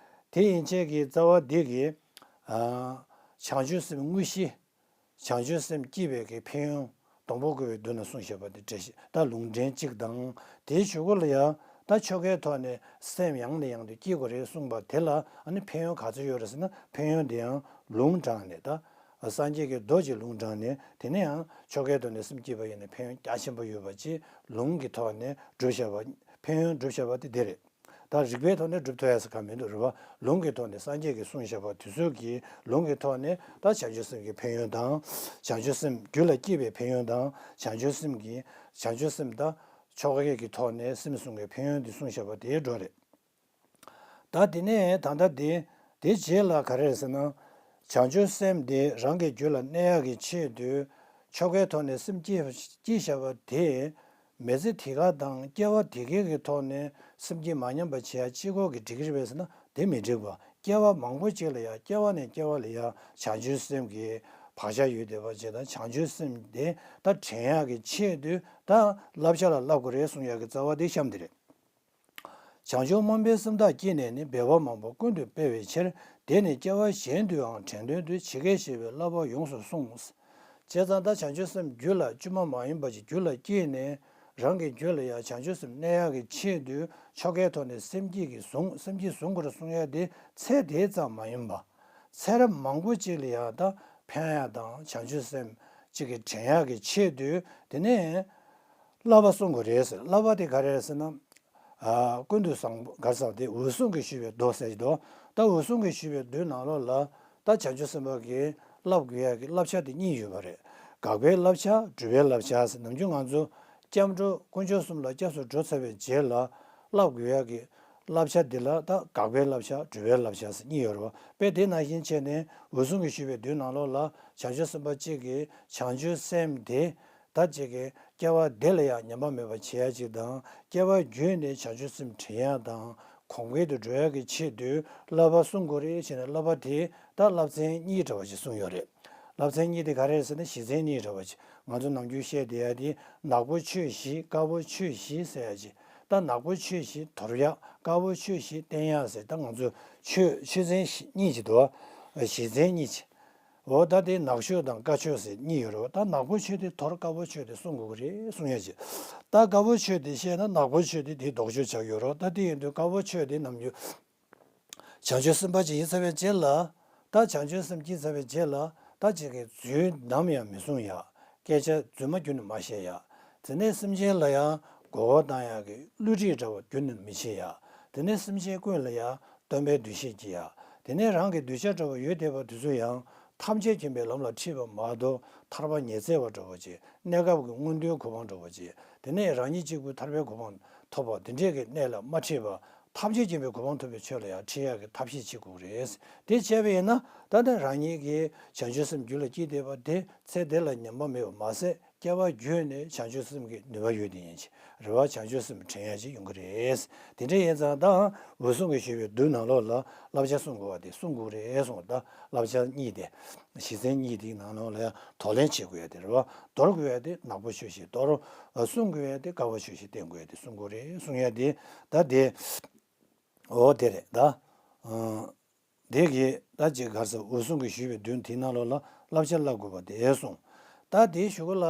དེ་ཡན་ཆད་ཀྱི་རྩ་བ་འདི་གི་ཨ་བྱང་ཆུབ་སེམས་དངོས་གཞི། བྱང་ཆུབ་སེམས་བསྐྱེད་པའི་གི་ཕན་ཡོན། སྡོང་པོ་བཀོད་པའི་མདུན་ན་གསུངས་བཞག་པ་དེ་འདྲ་ཞིག་ད་ལུང་འདྲེན་གཅིག་དང་། དེའི་གཞུག་གུ་ལ་ཡང་ད་ཆོ་གའི་ཐོག་ནས་སེམས་ཡང་ནས་ཡང་དུ་བསྐྱེད་དགོས་རེད་གསུངས་པ་དེ་ལ་ཨ་ནི་ཕན་ཡོན་ག་ཚོད་ཡོད་རེད་ཟེར་ན། ཕན་ཡོན་དེ་ཡང་ལུང་དྲངས་ནས། ད་སངས་རྒྱས་ཀྱི་མདོ་ཅིག་ལུང་དྲངས་ནས། དེ་ནས་ཡང་ཆོ་གའི་ཐོག་ནས་སེམས་བསྐྱེད་པ་ཡིན་ན་ཕན་ཡོན་རྒྱ་ཆེན་པོ་ཡོད་པ་ཅིག་ལུང་གི་ཐོག་ནས་སྒྲུབ་བཞག་པ། ཕན་ཡོན་སྒྲུབ་བཞག་པ་དེ་འདི་རེད། ད་རིགས་པའི་ཐོག་ནས་སྒྲུབ་ཐུབ་ཡ་ཟེར་ག་མི་འདུག་རེད་བ། ལུང་གི་ཐོག་ནས་སངས་རྒྱས་ཀྱིས་གསུངས་བཞག་པ་དེ་ཚོ་གི་ལུང་གི་ཐོག་ནས་ད་བྱང་ཆུབ་སེམས་ཀྱི་ཕན་ཡོན་དང་། བྱང་ཆུབ་སེམས་རྒྱུད་ལ་སྐྱེས་པའི་ཕན་ཡོན་དང་། བྱང་ཆུབ་སེམས་ཀྱི་བྱང་ཆུབ་སེམས་ད་ཆོ་ག་གི་ཐོག་ནས་སེམས་བསྲུང་བའི་ཕན་ཡོན་དེ་གསུངས་བཞག་པ་དེའི་འགྲོ་རེད། ད་དེ་ནས་ད་ལྟ་དེ་དེ་རྗེས་ལ་ག་རེ་རེད་ཟེར་ན། བྱང་ཆུབ་སེམས་དེ་རང་གི་རྒྱུད་ལ་གནས་ཡག་གི་ཆེད་དུ། ཆོ་གའི་ཐོག་ནས་སེམས་བསྐྱེད་བསྐྱེད་བཞག་པ་དེ། མི་ཚེ་འདི་ག་དང་སྐྱེ་བ་འདི་གའི་གི་ཐོག་ནས་སེམས་བསྐྱེད་མ་ཉམས་པ་བྱེད་ཡ་གཅིག་པོ་གིས་འགྲིག་གི་རེད་པས་ཟེར་ན་དེ་མི་འགྲིག་པ། སྐྱེ་བ་མང་པོ་ཅིག་ལ་ཡ། སྐྱེ་བ་ནས་སྐྱེ་བ་ལ་ཡ་བྱང་ཆུབ་སེམས་ཀྱི་བག་ཆགས་ཡོད་བསྡད་པ་ཅིག་དང་། བྱང་ཆུབ་སེམས་དེ་ད་དྲན་ཡག་གི་ཆེད་དུ་ད་བསླབ་བྱ་ལ་བསླབ་དགོས་རེད་གསུང་ཡག་གི་རྩ་བ་དེ་གཤམ་དེ་རེད། བྱང་ཆུབ་སྨོན་པའི་སེམས་ཐག་བཅད་ནས་ནི། འབད་པ་མང་པོ་ཀུན་ཏུ་སྤེལ་བའི་ཕྱིར། དེ་ནི་སྐྱེ་བ་གཞན་དུའང་དྲན་དོན་དུ། ཇི་སྐད་བཤད་པའི་བསླབ་པ་ཡོངས་སུ་བསྲུང་། བྱས་ཙང་ད་བྱང་ཆུབ་སེམས་རྒྱུད་ལ་བཅོས་མ་མ་ཡིན་པ་ཅིག་རྒྱུད་ལ་སྐྱེས་ནས། རང་གི་རྒྱུད་ལ་ཡང་བྱང་ཆུབ་སེམས་གནས་ཡག་གི་ཆེད་དུ་ཆོ་གའི་ཐོག་ནས་སེམས་བསྐྱེད་ཀྱིས་བཟུང་། སེམས་བསྐྱེད་བཟུང་དགོས་རེད་གསུང་ཡ་དེ་ཚེ་དེ་ཙམ་མ་ཡིན་པ། ཚེ་རབས་མང་པོ་ཅིག་ལ་ཡང་ད་ཕན་ཡ་དང་། བྱང་ཆུབ་སེམས་གཅིག་གི་དྲན་ཡག་གི་ཆེད་དུ་དེ་ནས་བསླབ་པ་བསྲུང་དགོས་རེད་ཟེར། བསླབ་པ་དེ་ག་རེ་རེད་ཟེར་ན། ཨ་ཀུན་ཏུ་བཟང་པོ་ག་རེ་ཟེར། དེ་འོད་སྲུང་གིས་ཞུས་པའི་མདོ་ཟེར་གྱི་འདུག་ད་འོད་སྲུང་གིས་ཞུས་པའི་མདོའི་ནང་ལོགས་ལ་ད་བྱང་ཆུབ་སེམས་དཔའ་གིས་བསླབ་དགོས་ཡག་གི་བསླབ་བྱ་དེ་གཉིས་ཡོད་པ་རེད། དགག་པའི་བསླབ་བྱ། སྒྲུབ་པའི་བསླབ་བྱ་ཟེར། ནམ་རྒྱུན་ང་ཚོ་སྐྱབས་འགྲོ་དཀོན་མཆོག་གསུམ་ལ་སྐྱབས་སུ་འགྲོ་ཚར་བའི་རྗེས་ལ་བསླབ་དགོས་ཡག་གི་བསླབ་བྱ་འདི་ལ་ད་དགག་པའི་བསླབ་བྱ། སྒྲུབ་པའི་བསླབ་བྱ་ཟེར་གཉིས་ཡོད་རེད་བ། དཔེ་དེ་ནང་བཞིན་བྱས་ནས་འོད་སྲུང་གིས་ཞུས་པའི་མདོའི་ནང་ལོགས་ལ་བྱང་ཆུབ་སེམས་དཔའ་གཅིག་གིས་བྱང་ཆུབ་སེམས་དེ་ད་ཅིག་གི་སྐྱེ་བ་འདི་ལ་ཡང་ཉམས་པ་མེད་པ་བྱེད་ཡ་ཅིག་དང་། སྐྱེ་བ་བརྒྱུད་ནས་བྱང་ཆུབ་སེམས་དྲན་ཡ་དང་། གོང་འཕེལ་དུ་འགྲོ་ཡ་གི་ཆེད་དུ་བསླབ་པ་བསྲུང་དགོས་རེད་བྱས་ནས། བསླབ་པ་དེ་ད་བསླབ་ཚན་གཉིས་འདྲ་བ་ཞིག་གསུངས་ཡོད་རེད། བསླབ་ཚན་གཉིས་དེ་ག་རེ་རེད་ཟེར་ན། གཞི་ཚན་གཉིས་འདྲ་བ་ཞིག་ང་ཚོ་ནམ་རྒྱུན་བཤད་བསྡད་ཡ་དེ། ནག་པོ་ཆོས་བཞི། དཀར་པོ་ཆོས་བཞི་ཟེར་ཡ་ཅིག་ད་ནག་པོ་ཆོས་བཞི་དོར་ཡ། དཀར་པོ་ཆོས་བཞི་བསྟེན་ཡ་ཟེར། ད་ང་ཚོ་ཆོས་ཆོས་ཚན་གཉིས་ཅིག་འདུག་གཞི་ཚན་གཉིས་ཅིག་འོ་ད་དེ་ནག་ཆོས་དང་དཀར་ཆོས་ཟེར་གཉིས་ཡོད་རེད། ད་ནག་པོ་ཆོས་དེ་དོར། དཀར་པོ་ཆོས་དེ་བསྲུང་དགོས་ཀྱི་རེད་གསུང་ཡ་ཅིག་ད་དཀར་པོ་ཆོས་དེ་བཤད་ན་ནག་པོ་ཆོས་དེ་དེའི་ལྡོག་ཕྱོགས་ཆགས་ཡོད་རེད། ད་དེ་ཡིན་དུས་དཀར་པོ་ཆོས་དེ་ནམ་རྒྱུན་བྱང་ཆུབ་སེམས་དཔའ་ཅིག་ཡིན་ཚར་བའི་རྗེས་ལ། ད་བྱང་ཆུབ་སེམས་བསྐྱེད་ཚར་བའི་རྗེས་ལ། ད་ཅིག་གི་རྫུན་ནམ་ཡང་མི་གསུང་ཡ། སྐད་ཆ་རྫུན་མ་ཁྱོན་ནས་མ་བཤད་ཡ། དེ་ནས་སེམས་ཅན་ལ་ཡང་མགོ་སྐོར་བཏང་ཡག་གི་བསླུ་བྲིད་འདྲ་བ་ཁྱོན་ནས་མི་བྱེད་ཡ། དེ་ནས་སེམས་ཅན་ཀུན་ལ་ཡང་སྟོན་པའི་འདུ་ཤེས་སྐྱེ་ཡ། དེ་ནས་རང་གི་གདུལ་བྱ་འདྲ་བ་ཡོད་བསྡད་པ་དེ་ཚོ་ཡང་ཐམས་ཅད་མཁྱེན་པའི་ལམ་ལ་ཁྲིད་པ་མ་གཏོགས། ཐར་པ་ཉི་ཚེ་བ་འདྲ་བ་ཅིག་གནས་སྐབས་ཀྱི་མངོན་མཐོའི་གོ་འཕང་འདྲ་བ་ཅིག་དེ་ནས་རང་ཉིད་གཅིག་པུ་ཐར་པའི་གོ་འཕང་ཐོབ་པ་དེ་འདྲས་ཀྱི་གནས་ལ་མ་ཁྲིད་པ། ཐམས་ཅད་མཁྱེན་པའི་གོ་འཕང་ཐོབ་པའི་ཆོས་ལ་ཡང་ཁྲིད་ཡག་གི་ཐབས་ཤེས་བྱེད་དགོས་རེད། དེ་བྱས་པ་ཡིན་ན་ད་ལྟ་རང་ཉིད་ཀྱི་བྱང་ཆུབ་སེམས་རྒྱུད་ལ་སྐྱེས་བསྡད་པ་དེ་ཚེ་འདི་ལ་ཉམས་པ་མེད་པ་མ་ཟད། སྐྱེ་བ་བརྒྱུད་ནས་བྱང་ཆུབ་སེམས་ཀྱི་ནུས་པ་ཡོད་དེ་ཡིན་གྱི་རེད་བ། བྱང་ཆུབ་སེམས་དྲན་ཡ་ཅིག་ཡོང་གི་རེད། དེ་འདྲ་ཡིན་ཙང་ད་འོད་སྲུང་གིས་ཞུས་པའི་མདུན་ནང་ལོགས་ལ་བསླབ་བྱ་གསུང་དགོས་པ་དེ་གསུང་དགོས་རེད་གསུངས། ད་བསླབ་བྱ་གཉིས་དེ་གཞི་ཚན་གཉིས་དེའི་ནང་ལོགས་ལ་ཡང་དོར་ལེན་བྱེད་དགོས་ཡ་དེ་རེད་བ། དོར་དགོས་ཡ་དེ་ནག་པོ་ཆོས་བཞིན་དོར། གསུང་དགོས་ཡ་དེ་དཀར་པོ་ཆོས་བཞིན་བསྟན་དགོས་ཡ་དེ་གསུང་དགོས་རེད་གསུང་ཡ་དེ་ད་དེ། འོ་དེ་རེད་ད། ཨང་། དེ་གིས་ད་ཅིག་ག་རེ་ཟེར། འོད་སྲུང་གིས་ཞུས་པའི་མདུན་དེའི་ནང་ལོགས་ལ་བསླབ་བྱ་བསླབ་དགོས་པ་དེ་གསུངས། ད་དེའི་གཞུག་གུ་ལ་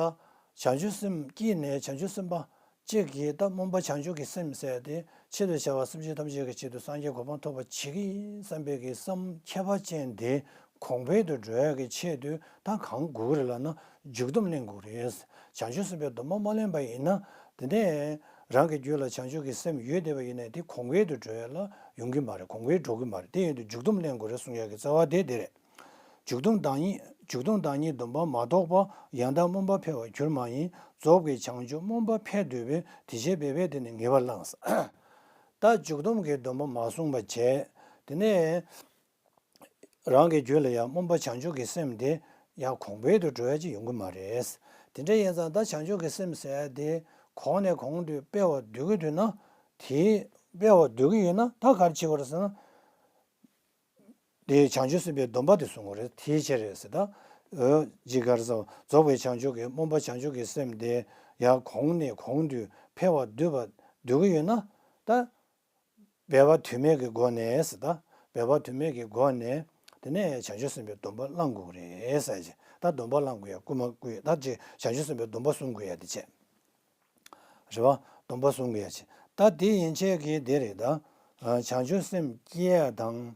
བྱང་ཆུབ་སེམས་བསྐྱེད་ནས་བྱང་ཆུབ་སེམས་དཔའ་གཅིག་གིས་ད་སྨོན་པ་བྱང་ཆུབ་ཀྱི་སེམས་ཟེར་ཏེ་ཆེད་དུ་བྱ་བ་སེམས་ཅན་ཐམས་ཅད་ཀྱི་ཆེད་དུ་སངས་རྒྱས་གོ་འཕང་ཐོབ་པ་བྱེད་ཀྱི་ཡིན་བསམ་པའི་གི་བསམ་ཁྱད་པར་ཅན་དེ་གོང་འཕེལ་དུ་འགྲོ་ཡག་གི་ཆེད་དུ་ད་གང་དགོས་ཀྱི་རེད་ལབ་ན་འཇུག་སྡོམ་ལེན་དགོས་རེད། བྱང་ཆུབ་སེམས་དཔའི་སྡོམ་པ་མ་ལེན་པ་ཡིན་ན་དེ་ནས་རང་གི་རྒྱུད་ལ་བྱང་ཆུབ་ཀྱི་སེམས་ཡོད་བསྡད་པ་ཡིན་ན་དེ་གོང་འཕེལ་དུ་འགྲོ་ཡ་ལ་ཡོང་གི་མ་རེད། གོང་འཕེལ་འགྲོ་གི་མ་རེད། དེ་ཡིན་དུས་འཇུག་སྡོམ་ལེན་དགོས་རེད་གསུང་ཡ་གི་རྩ་བ་དེ་དེ་རེད། འཇུག་སྡོམ་བདག་ཉིད་འཇུག་སྡོམ་བདག་ཉིད་སྡོམ་པ་མ་ཐོགས་པ། ཡང་དག་སྨོན་པ་འཕེལ་བར་འགྱུར་མ་ཡིན། རྫོགས་པའི་བྱང་ཆུབ་སྨོན་པ་འཕེལ་འདོད་པས། དེ་བཞིན་འབད་པས་དེ་ནི་ངེས་པར་བླང་། ད་འཇུག་སྡོམ་གྱི་སྡོམ་པ་མ་བསྲུངས་པ་བྱས། དེ་ནས། རང་གི་རྒྱུད་ལ་ཡང་སྨོན་པ་བྱང་ཆུབ་ཀྱི་སེམས་དེ་ཡང་གོང་འཕེལ་དུ་འགྲོ་ཡ་ཅིག་ཡོང་གི་མ་རེད། དེ་འདྲ་ཡིན་ཙང་ད་བྱང་ཆུབ་ཀྱི་སེམས་ཟེར་ཡ་དེ་གོང་ནས་གོང་དུ་འཕེལ་བར་འདོད་ཀྱི་འདུག་ན། དེ་འཕེལ་བར་འདོད་ཀྱི་ཡོད་ན་ད་ག་རེ་བྱེད་དགོས་རེད་ཟེར་ན། དེ་བྱང་ཆུབ་སེམས་དཔའི་སྡོམ་པ་དེ་བསྲུང་དགོས་རེད། དེའི་ཕྱིར་རེད་ཟེར་ད། འོ་ཇི་ག་རེ་ཟེར། རྫོགས་པའི་བྱང་ཆུབ་ཀྱི་སྨོན་པ་བྱང་ཆུབ་ཀྱི་སེམས་དེ་ཡང་གོང་ནས་གོང་དུ་འཕེལ་བར་འདོད་པ་འདོད་ཀྱི་ཡོད་ན་ད། འབད་པ་དུས་མེད་ཀྱི་སྒོ་ནས་ཟེར་ད། འབད་པ་དུས་མེད་ཀྱི་སྒོ་ནས་དེ་ནས་བྱང་ཆུབ་སེམས་དཔའི་སྡོམ་པ་བླང་དགོས་རེད་ཟེར་གྱི། ད་སྡོམ་པ་བླང་དགོས་ཡ་རྐུན་མ་རྐུ་ཡ་ད་ཅི་བྱང་ཆུབ་སེམས་དཔའི་སྡོམ་པ་བསྲུང་དགོས་ཡ་དེ་བྱས། རེད་བ། སྡོམ་པ་བསྲུང་དགོས་ཡ་བྱས། ད་དེ་ཡན་ཆད་ཀྱི་དེ་རེད་ད། བྱང་ཆུབ་སེམས་བསྐྱེད་ཡ་དང་།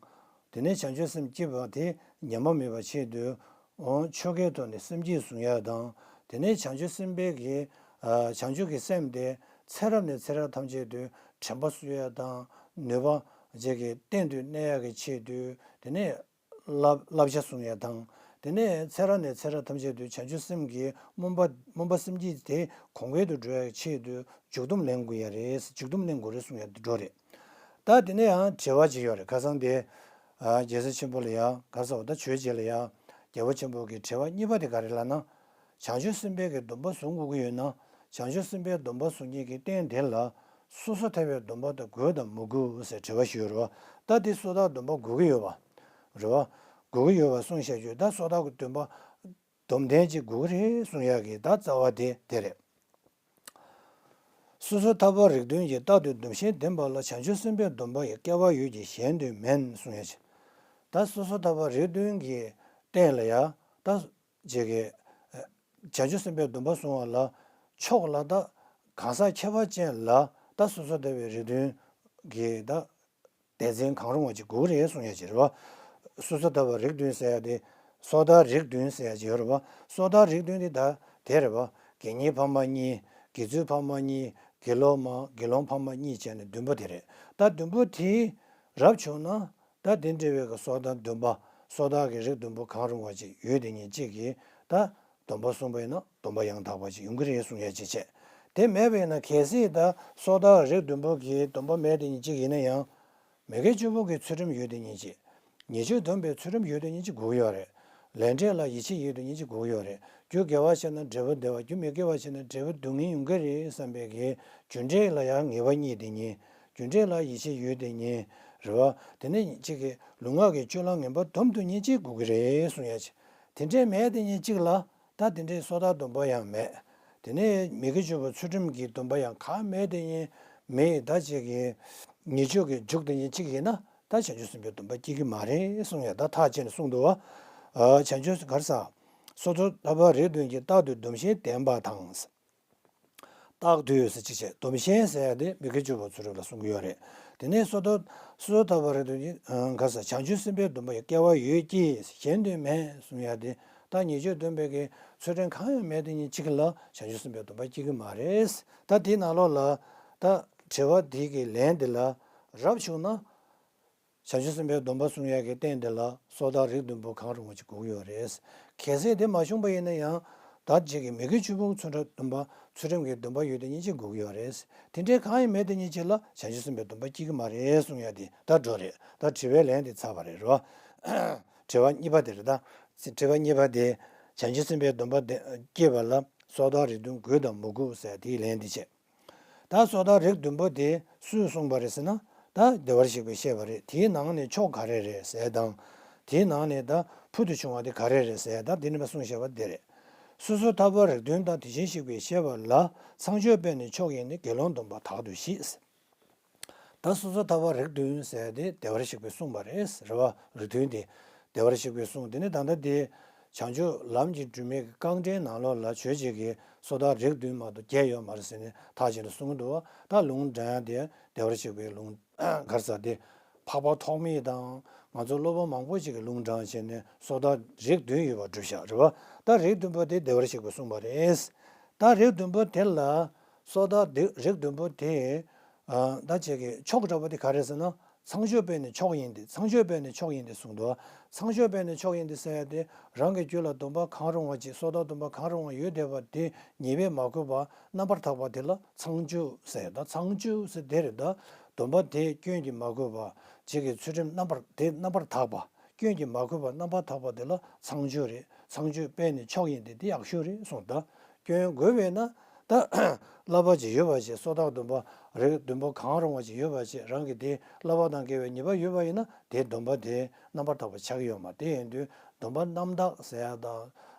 དེ་ནས་བྱང་ཆུབ་སེམས་བསྐྱེད་པ་དེ་ཉམས་པ་མེད་པ་ཆེད་དུ། འོ་ཆོ་གའི་ཐོག་ནས་སེམས་བསྐྱེད་བཟུང་ཡ་དང་། དེ་ནས་བྱང་ཆུབ་སེམས་དཔའི་གི། ཨ་བྱང་ཆུབ་ཀྱི་སེམས་དེ་ཚེ་རབས་ནས་ཚེ་རབས་ཐམས་ཅད་དུ་དྲན་པ་གསོ་ཡ་དང་ནུས་པ་བརྗེ་གི་གཏན་དུ་གནས་ཡ་གི་ཆེད་དུ། དེ་ནས་བསླབ་བསླབ་བྱ་གསུང་ཡ་དང་། དེ་ནས་ཚེ་རབས་ནས་ཚེ་རབས་ཐམས་ཅད་དུ་བྱང་ཆུབ་སེམས་ཀྱི་སྨོན་པ་སྨོན་པ་སེམས་བསྐྱེད་དེ་གོང་འཕེལ་དུ་འགྲོ་ཡ་གི་ཆེད་དུ་འཇུག་སྡོམ་ལེན་དགོས་ཡ་རེད། འཇུག་སྡོམ་ལེན་དགོས་རེད་གསུང་ཡ་དེ་འགྲོ་རེད། ད་དེ་ནས་ཡང་དྲི་བ་ཅིག་ཡོད་རེད། ཁ་སང་དེ། ཨ་རྒྱལ་སྲས་ཆེན་པོ་ལ་ཡང་ག་རེ་ཟེར་བ་ད་ཆོས་རྗེ་ལ་ཡང་རྒྱལ་པོ་ཆེན་པོ་གི་དྲི་བ་གཉིས་པ་དེ་ག་རེ་ལབ་ན། བྱང་ཆུབ་སེམས་དཔའི་གི་སྡོམ་པ་བཟུང་དགོས་ཀྱི་ཡོད་ན། བྱང་ཆུབ་སེམས་དཔའི་སྡོམ་པ་བཟུང་མཁན་གྱི་རྟེན་དེ་ལ་སོ་སོ་ཐར་པའི་སྡོམ་པ་དེ་དགོས་དང་མི་དགོས་ཟེར་དྲི་བ་ཞུས་ཡོད་རེད་བ། ད་དེ་སོ་ཐར་སྡོམ་པ་དགོས་ཀྱི་ཡོད་པ་རེད་བ། དགོས་ཀྱི་ཡོད་པ་གསུངས་བཞག་རྒྱུ་ད་སོ་ཐར་གྱི་སྡོམ་པ། སྡོམ་ལྡན་ཅིག་དགོས་ཀྱི་རེད་གསུང་ཡག་གི་ད་རྩ་བ་དེ་དེ་རེད། སོ་སོ་ཐར་པ་རིགས་བདུན་གྱི་རྟགས་དུས་སྡོམ་ཞིང་ལྡན་པ་ལ་བྱང་ཆུབ་སེམས་དཔའི་སྡོམ་པ་ཡི་སྐལ་བ་ཡོད་ཀྱི་གཞན་དུ་མིན་གསུང་ཡ་ཆེ། ད་སོ་སོ་ཐར་པ་རིགས་བདུན་གྱི་རྟེན་ལ་ཡ་ད་ཅིག་གི་བྱང་ཆུབ་སེམས་དཔའི་སྡོམ་པ་བསྲུང་བ་ལ་ཕྱོགས་ལ་ད་གང་ཟག་ཁྱད་པར་ཅན་ལ་ད་སོ་སོ་ཐར་པའི་རིགས་བདུན་གྱི་ད། སྡེ་ཚན་གང་རུང་བ་ཅིག་དགོས་ཀྱི་རེད་གསུང་ཡ་ཅིག་རེད་བ། སོ་སོ་ཐར་པ་རིགས་བདུན་ཟེར་ཡ་དེ། སོ་ཐར་རིགས་བདུན་ཟེར་ཡ་ཅིག་ཡོད་རེད་བ། སོ་ཐར་རིགས་བདུན་དེ་ད་དེ་རེད་བ། དགེ་བསྙེན་འཕགས་མ་གཉིས། དགེ་ཚུལ་འཕགས་མ་གཉིས། དགེ་སློང་མ་དགེ་སློང་འཕགས་མ་གཉིས་བྱས་ནས་བདུན་པོ་དེ་རེད། ད་བདུན་པོ་དེ་རབ་བྱུང་ན་ད་དེ་འདྲ་བའི་གི་སོ་ཐར་བདུན་པ། སོ་ཐར་གྱི་རིགས་བདུན་པོ་གང་རུང་བ་ཅིག་ཡོད་དེ་ཉིད་ཅིག་གིས་ད། སྡོམ་པ་བསྲུངས་པ་ཡིན་ན་སྡོམ་པ་ཡང་དག་པ་ཅིག་ཡོང་གི་རེད་གསུང་ཡ་ཅིག་བྱས། དེ་མེད་པ་ཡིན་ན་གལ་སྲིད་ད་སོ་ཐར་རིགས་བདུན་པོ་གི་སྡོམ་པ་མེད་དེ་ཉིད་ཅིག་ཡིན་ན་ཡང་། མི་དགེ་བཅུ་སྤོང་གི་ཚུལ་ཁྲིམས་ཡོད་དེ་ཉིད་ཅིག་ཉེས་སྤྱོད་སྡོམ་པའི་ཚུལ་ཁྲིམས་ཡོད་དེ་ཉིད་ཅིག་དགོས་ཀྱི་ཡོད་རེད། ལས་འབྲས་ལ་ཡིད་ཆེས་ཡོད་དེ་ཉིད་ཅིག་དགོས་ཀྱི་ཡོད་རེད། རྒྱུ་དགེ་བ་བྱས་ན་འབྲས་བུ་བདེ་བ། རྒྱུ་མི་དགེ་བ་བྱས་ན་འབྲས་བུ་སྡུག་བསྔལ་ཡོང་གི་རེད་བསམ་པའི་གི་རྒྱུ་འབྲས་ལ་ཡང་ངེས་པ་རྙེད་དེ་ཉིད། རྒྱུ་འབྲས་ལ་ཡིད་ཆེས་ཡོད་དེ་ཉིད། རེད་བ། དེ་ནས་ཅིག་གི་ལུས་ངག་གི་སྤྱོད་ལམ་ངན་པ་སྡོམ་དེ་ཉིད་ཅིག་དགོས་ཀྱི་རེད་གསུང་ཡ་ཅིག་དེ་འདྲས་མེད་དེ་ཉིད་ཅིག་ལ། ད་དེ་འདྲའི་སོ་ཐར་སྡོམ་པ་ཡང་མེད། དེ་ནས་མི་དགེ་བཅུ་སྤོང་ཚུལ་ཁྲིམས་ཀྱི་སྡོམ་པ་ཡང་གང་མེད་དེ་ཉིད་མེད། ད་ཅིག་གི་ཉེས་སྤྱོད་ཀྱི་འཇུག་དེ་ཉིད་ཅིག་ཡིན་ན་ད་བྱང་ཆུབ་སེམས་དཔའི་སྡོམ་པ་སྐྱེ་གི་མ་རེད་གསུང་ཡ། ད་ཐག་བཅད་ནས་གསུངས་འདུག་བ། ཨ་བྱང་ཆུབ་ག་རེ་ཟེར། སོ་ཐར་ཐར་པ་རིགས་བདུན་གྱི་རྟགས་དུས་སྡོམ་ཞིང་ལྡན་པ་དང་། རྟགས་དུས་ཟེར་ཅིག་བྱས། སྡོམ་ཞིང་ཟེར་ཡ་དེ་མི་དགེ་བཅུ་སྤོང་ཚུལ་ཁྲིམས་ལ་གསུང་གི་ཡོད་རེད། དེ་ནས་སོ་ཐར་སོ་ཐར་པ་རེད་དོ་ནི་ག་ས་བྱང་ཆུབ་སེམས་དཔའི་སྡོམ་པ་ཡི་སྐལ་བ་ཡོད་ཀྱི་གཞན་དུ་མེད་གསུང་ཡ་དེ། ད་ཉེས་སྤྱོད་སྡོམ་པའི་གི་ཚུལ་ཁྲིམས་གང་ཡང་མེད་དེ་ཉིད་ཅིག་ལ་བྱང་ཆུབ་སེམས་དཔའི་སྡོམ་པ་སྐྱེ་གི་མ་རེད། ད་དེའི་ནང་ལོགས་ལ་ད་དྲི་བ་དེ་གི་ལན་དེ་ལ་རབ་བྱུང་ན། བྱང་ཆུབ་སེམས་དཔའི་སྡོམ་པ་བསྲུང་ཡག་གི་རྟེན་དེ་ལ་སོ་ཐར་རིགས་བདུན་པོ་གང་རུང་བ་ཅིག་དགོས་ཀྱི་ཡོད་རེད། གལ་སྲིད་དེ་མ་བྱུང་པ་ཡིན་ན་ཡང་ད་ཅིག་གི་མི་དགེ་བཅུ་སྤོང་ཚུལ་ཁྲིམས་སྡོམ་པ་ཚུལ་ཁྲིམས་ཀྱི་སྡོམ་པ་ཡོད་དེ་ཉིད་ཅིག་དགོས་ཀྱི་ཡོད་རེད། དེ་འདྲའི་གང་ཡང་མེད་དེ་ཉིད་ཅིག་ལ་བྱང་ཆུབ་སེམས་དཔའི་སྡོམ་པ་སྐྱེ་གི་མ་རེད་གསུང་ཡ་དེ་ད་འགྲོ་རེད། ད་དྲི་བའི་ལན་དེ་ཚར་བ་རེད་རོ། དྲི་བ་གཉིས་པ་དེ་རེད་ད། དྲི་བ་གཉིས་པ་དེ་བྱང་ཆུབ་སེམས་དཔའི་སྡོམ་པ་དེ་སྐྱེས་པ་ལ། སོ་ཐར་རིགས་བདུན་དགོས་དང་མི་དགོས་ཟེར་དེའི་ལན་དེ་བྱས། ད་སོ་ཐར་རིགས་བདུན་པོ་དེ་སུས་གསུངས་པ་རེད་ཟེར་ན། ད་བདེ་བར་གཤེགས་པས་བཤད་པ་རེད། དེའི་ནང་ནས་ཕྱོགས་ག་རེ་རེད་ཟེར་དང་། དེའི་ནང་ནས་ད་ཕུལ་དུ་བྱུང་བ་དེ་ག་རེ་རེད་ཟེར། ད་དེ་ནི་མ་གསུངས་བཞག་པ་དེ་རེད། སོ་སོ་ཐར་པ་རིགས་བདུན་དང་དེ་བཞིན་གཤེགས་པས་བཤད་པ་ལ། ཚངས་སྤྱོད་པས་ནི་མཆོག་ཡིན་ཏེ། དགེ་སློང་སྡོམ་པ་དག་ཏུ་བཞེད། ད་སོ་སོ་ཐར་པ་རིགས་བདུན་ཟེར་དེ་བདེ་བར་གཤེགས་པས་གསུངས་པ་རེད། རེད་བ། རིགས་བདུན་དེ་བདེ་བར་གཤེགས་པས་གསུངས། དེ་ནི་ད་ལྟ་དེ་བྱང་ཆུབ་ལམ་གྱི་སྒྲོན་མེ་གི་རྐང་འདྲེན་ནང་ལོགས་ལ་ཆོས་བྱེད་ཀྱི་སོ་ཐར་རིགས་བདུན་མ་གཏོགས་བརྒྱད་ཡོད་མ་རེད་ཟེར་ནས་ཐག་བཅད་ནས་གསུང་གི་འདུག་བ། ད་ལུང་དྲངས་ཡ་དེ་བདེ་བར་གཤེགས་པའི་ལུང་ག་རེ་ཟེར་དེ་འཕགས་པ་ཐོགས་མེད་དང་ང་ཚོ་སློབ་དཔོན་མང་པོ་ཞིག་གིས་ལུང་དྲངས་བྱས་ནས་སོ་ཐར་རིགས་བདུན་ཡོད་པ་བསྒྲུབས་བཞག་རེད་བ། ད་རིགས་བདུན་པོ་དེ་བདེ་བར་གཤེགས་པས་གསུངས་པ་རེད། ད་རིགས་བདུན་པོ་དེ་ལ་སོ་ཐར་དེ་རིགས་བདུན་པོ་དེ། ཨ། ད་ཅིག་གི་ཕྱོགས་འདྲ་པོ་དེ་ག་རེ་ཟེར་ན། ཚངས་སྤྱོད་པས་ནི་མཆོག་ཡིན་ཏེ། ཚངས་སྤྱོད་པས་ནི་མཆོག་ཡིན་ཏེ་གསུངས་འདུག་ཚངས་སྤྱོད་པས་ནི་མཆོག་ཡིན་ཏེ་ཟེར་ཡ་དེ་རང་གི་རྒྱུད་ལ་སྡོམ་པ་གང་རུང་བ་ཅིག་སོ་ཐར་སྡོམ་པ་གང་རུང་བ་ཡོད་བསྡད་པ་དེ་ཉེས་པས་མ་གོས་པ་རྣམ་པར་དག་པ་དེ་ལ་ཚངས་སྤྱོད་ཟེར། ད་ཚངས་སྤྱོད་ཟེར་དེ་རེད། ད་སྡོམ་པ་དེ་སྐྱོན་གྱིས་མ་གོས་པ་ཅིག་གི་ཚུལ་ཁྲིམས་རྣམ་པར་དེ་རྣམ་པར་དག་པ། སྐྱོན་གྱིས་མ་གོས་པ་རྣམ་པར་དག་པ་དེ་ལ་ཚངས་སྤྱོད་རེད། ཚངས་སྤྱོད་པས་ནི་མཆོག་ཡིན་ཏེ་དེ་ཡག་ཤོས་རེད་གསུངས། ད་སྐྱོན་དགོས་པས་ན་ད་བསླབ་པ་ཅིག་ཡོད་པ་ཅིག་སོ་ཐར་སྡོམ་པ་རིགས་བདུན་པོ་གང་རུང་བ་ཅིག་ཡོད་པ་ཅིག་རང་གི་དེ་བསླབ་པ་དང་འགལ་བའི་ཉེས་པ་ཡོད་པ་ཡིན་ན་དེ་སྡོམ་པ་དེ་རྣམ་པར་དག་པ་ཆགས་ཀྱི་ཡོད་མ་རེད། དེ་ཡིན་དུས་སྡོམ་པ་རྣམ་དག་ཟེར་ཡ་དང་།